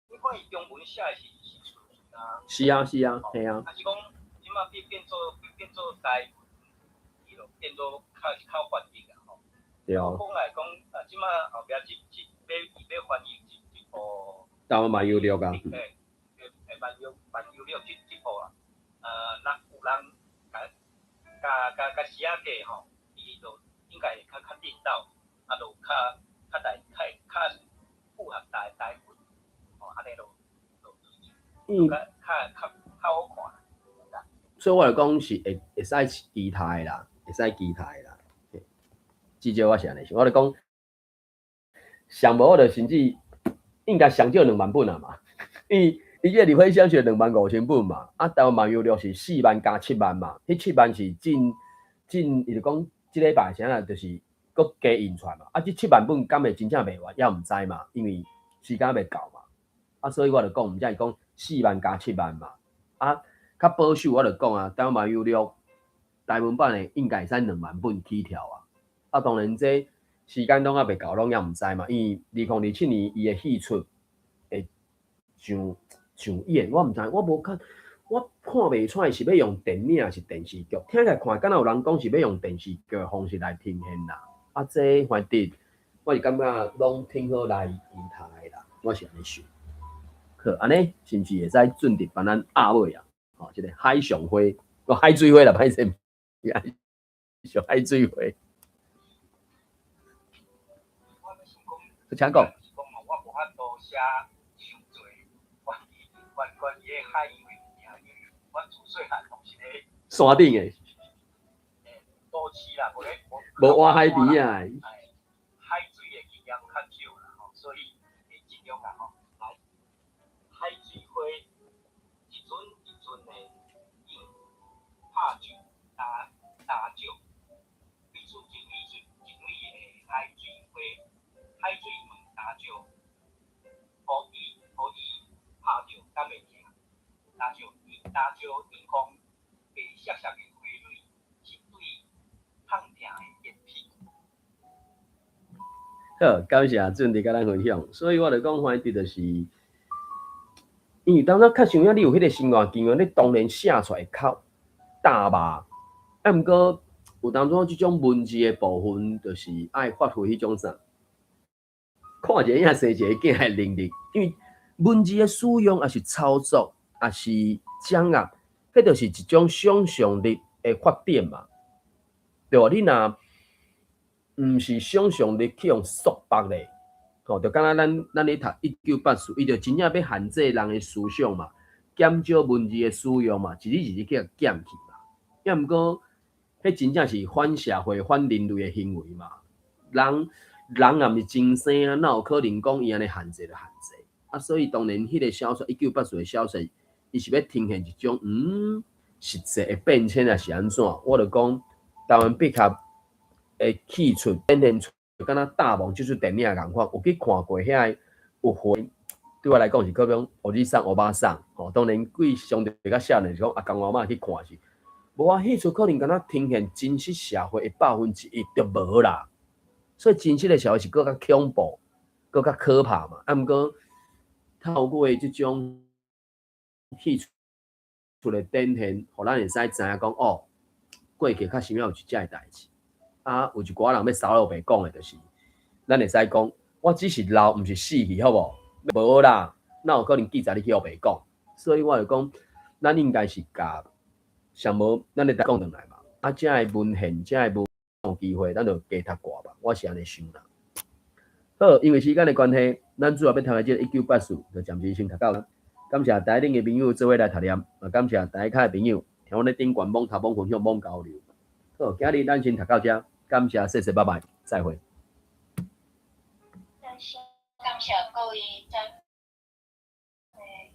你看伊中文寫的是順啊。是啊，嘿啊。啊是講，這馬變做台文，伊就變做較翻譯啊吼。對啊。講來講，啊，這馬後壁這欲伊欲翻譯這部。台灣漫遊錄啊。欸，漫遊錄這部啊，若有人共寫過吼，伊就應該會較顛倒，啊，就較大較符合台文，吼，按呢就較好看。所以我就講是會使期待啦，會使期待啦。至少我是按呢想，我就講上無我就甚至應該上少2萬本啊嘛。伊這個林徽小說25,000本嘛，啊，台灣漫遊錄是4萬加7萬嘛，彼7萬是進，伊就講這禮拜啥啦，就是閣加印出來嘛。啊，這7萬本敢會真正賣完，猶毋知嘛，因為時間未到嘛。啊，所以我就講，毋才是講4萬加7萬嘛。啊，較保守我就講啊，台灣漫遊錄台文版的應該會使2萬本起跳啊。啊，當然這時間攏猶未到，攏猶毋知嘛。因為2027年伊的戲出會上上演，我毋知，我無看，我看袂出來是欲用電影抑是電視劇。聽起來看，敢若有人講是欲用電視劇的方式來呈現啦。啊，這反正我是感覺攏挺好來其他的啦，我是按呢想。好，按呢是毋是會使準佇幫咱壓尾啊？吼，這个海上花，哦，海水花啦，歹勢，上海水花。我欲想講，請講。是講吼，我無法度寫傷濟，關於海洋的物件，因為阮自細漢攏是咧山頂的，都市啦，無咧無活海邊仔的。哎，海水的經驗較少啦吼，所以會盡量啦吼。來，海水花一陣一陣的用拍酒打打酒，彼此一蕊一蕊的海水花，海水問打酒，予伊拍著敢會疼？打酒打酒眼眶白雪雪的花蕊，是對燙疼的煙屁。好，感謝準佇佮咱分享。所以我就講，反正就是，因為當陣確實有影，你有彼个生活經驗，你當然寫出來會較踏吧。啊，毋過有當陣這種文字的部分，就是愛發揮彼種啥，看一個影生一个囝的能力。因為文字的使用，抑是操作，抑是掌握，彼就是一種想像力的發展嘛，對無？你若毋是想像力去予束縛咧，吼，就敢若咱咧讀1984，伊就真正欲限制人的思想嘛，減少文字的使用嘛，一字一字去共減去嘛。抑毋過，彼真正是反社會、反人類的行為嘛。人人也毋是精生啊，哪有可能講伊按呢限制就限制？啊，所以當然，彼个小說1984的小說，伊是欲呈現一種實際的變遷抑是按怎？我就講台灣筆盒的戲出展現出，敢若大夢這齣電影仝款，有去看過遐个有回，對我來講是可比講歐吉桑、歐巴桑吼。當然，對相對較少年是講阿公阿嬤去看是，無啊，戲出可能敢若呈現真實社會的1%就無啦。所以真實的社會是閣較恐怖、閣較可怕嘛。啊，毋過透過這種戲出的展現，予咱會使知影講哦，過去確實有這個代誌。啊，有一寡人欲捎落白講的，就是咱會使講，我只是老，毋是死去，好無？無啦，哪有可能記載你去烏白講？所以我就講，咱應該是共上無，咱會當講轉來嘛。啊，這个文獻，這个文有機會，咱就加讀寡吧。我是按呢想啦。好，因為時間的關係，咱主要欲讀的這个1984，就暫時先讀到。感謝台頂的朋友做伙來讀念，也感謝台下的朋友聽阮咧頂懸罔頭罔分享罔交流。好，今日咱先讀到這，感謝，謝謝，拜拜，再會。感謝，感謝各位，再會。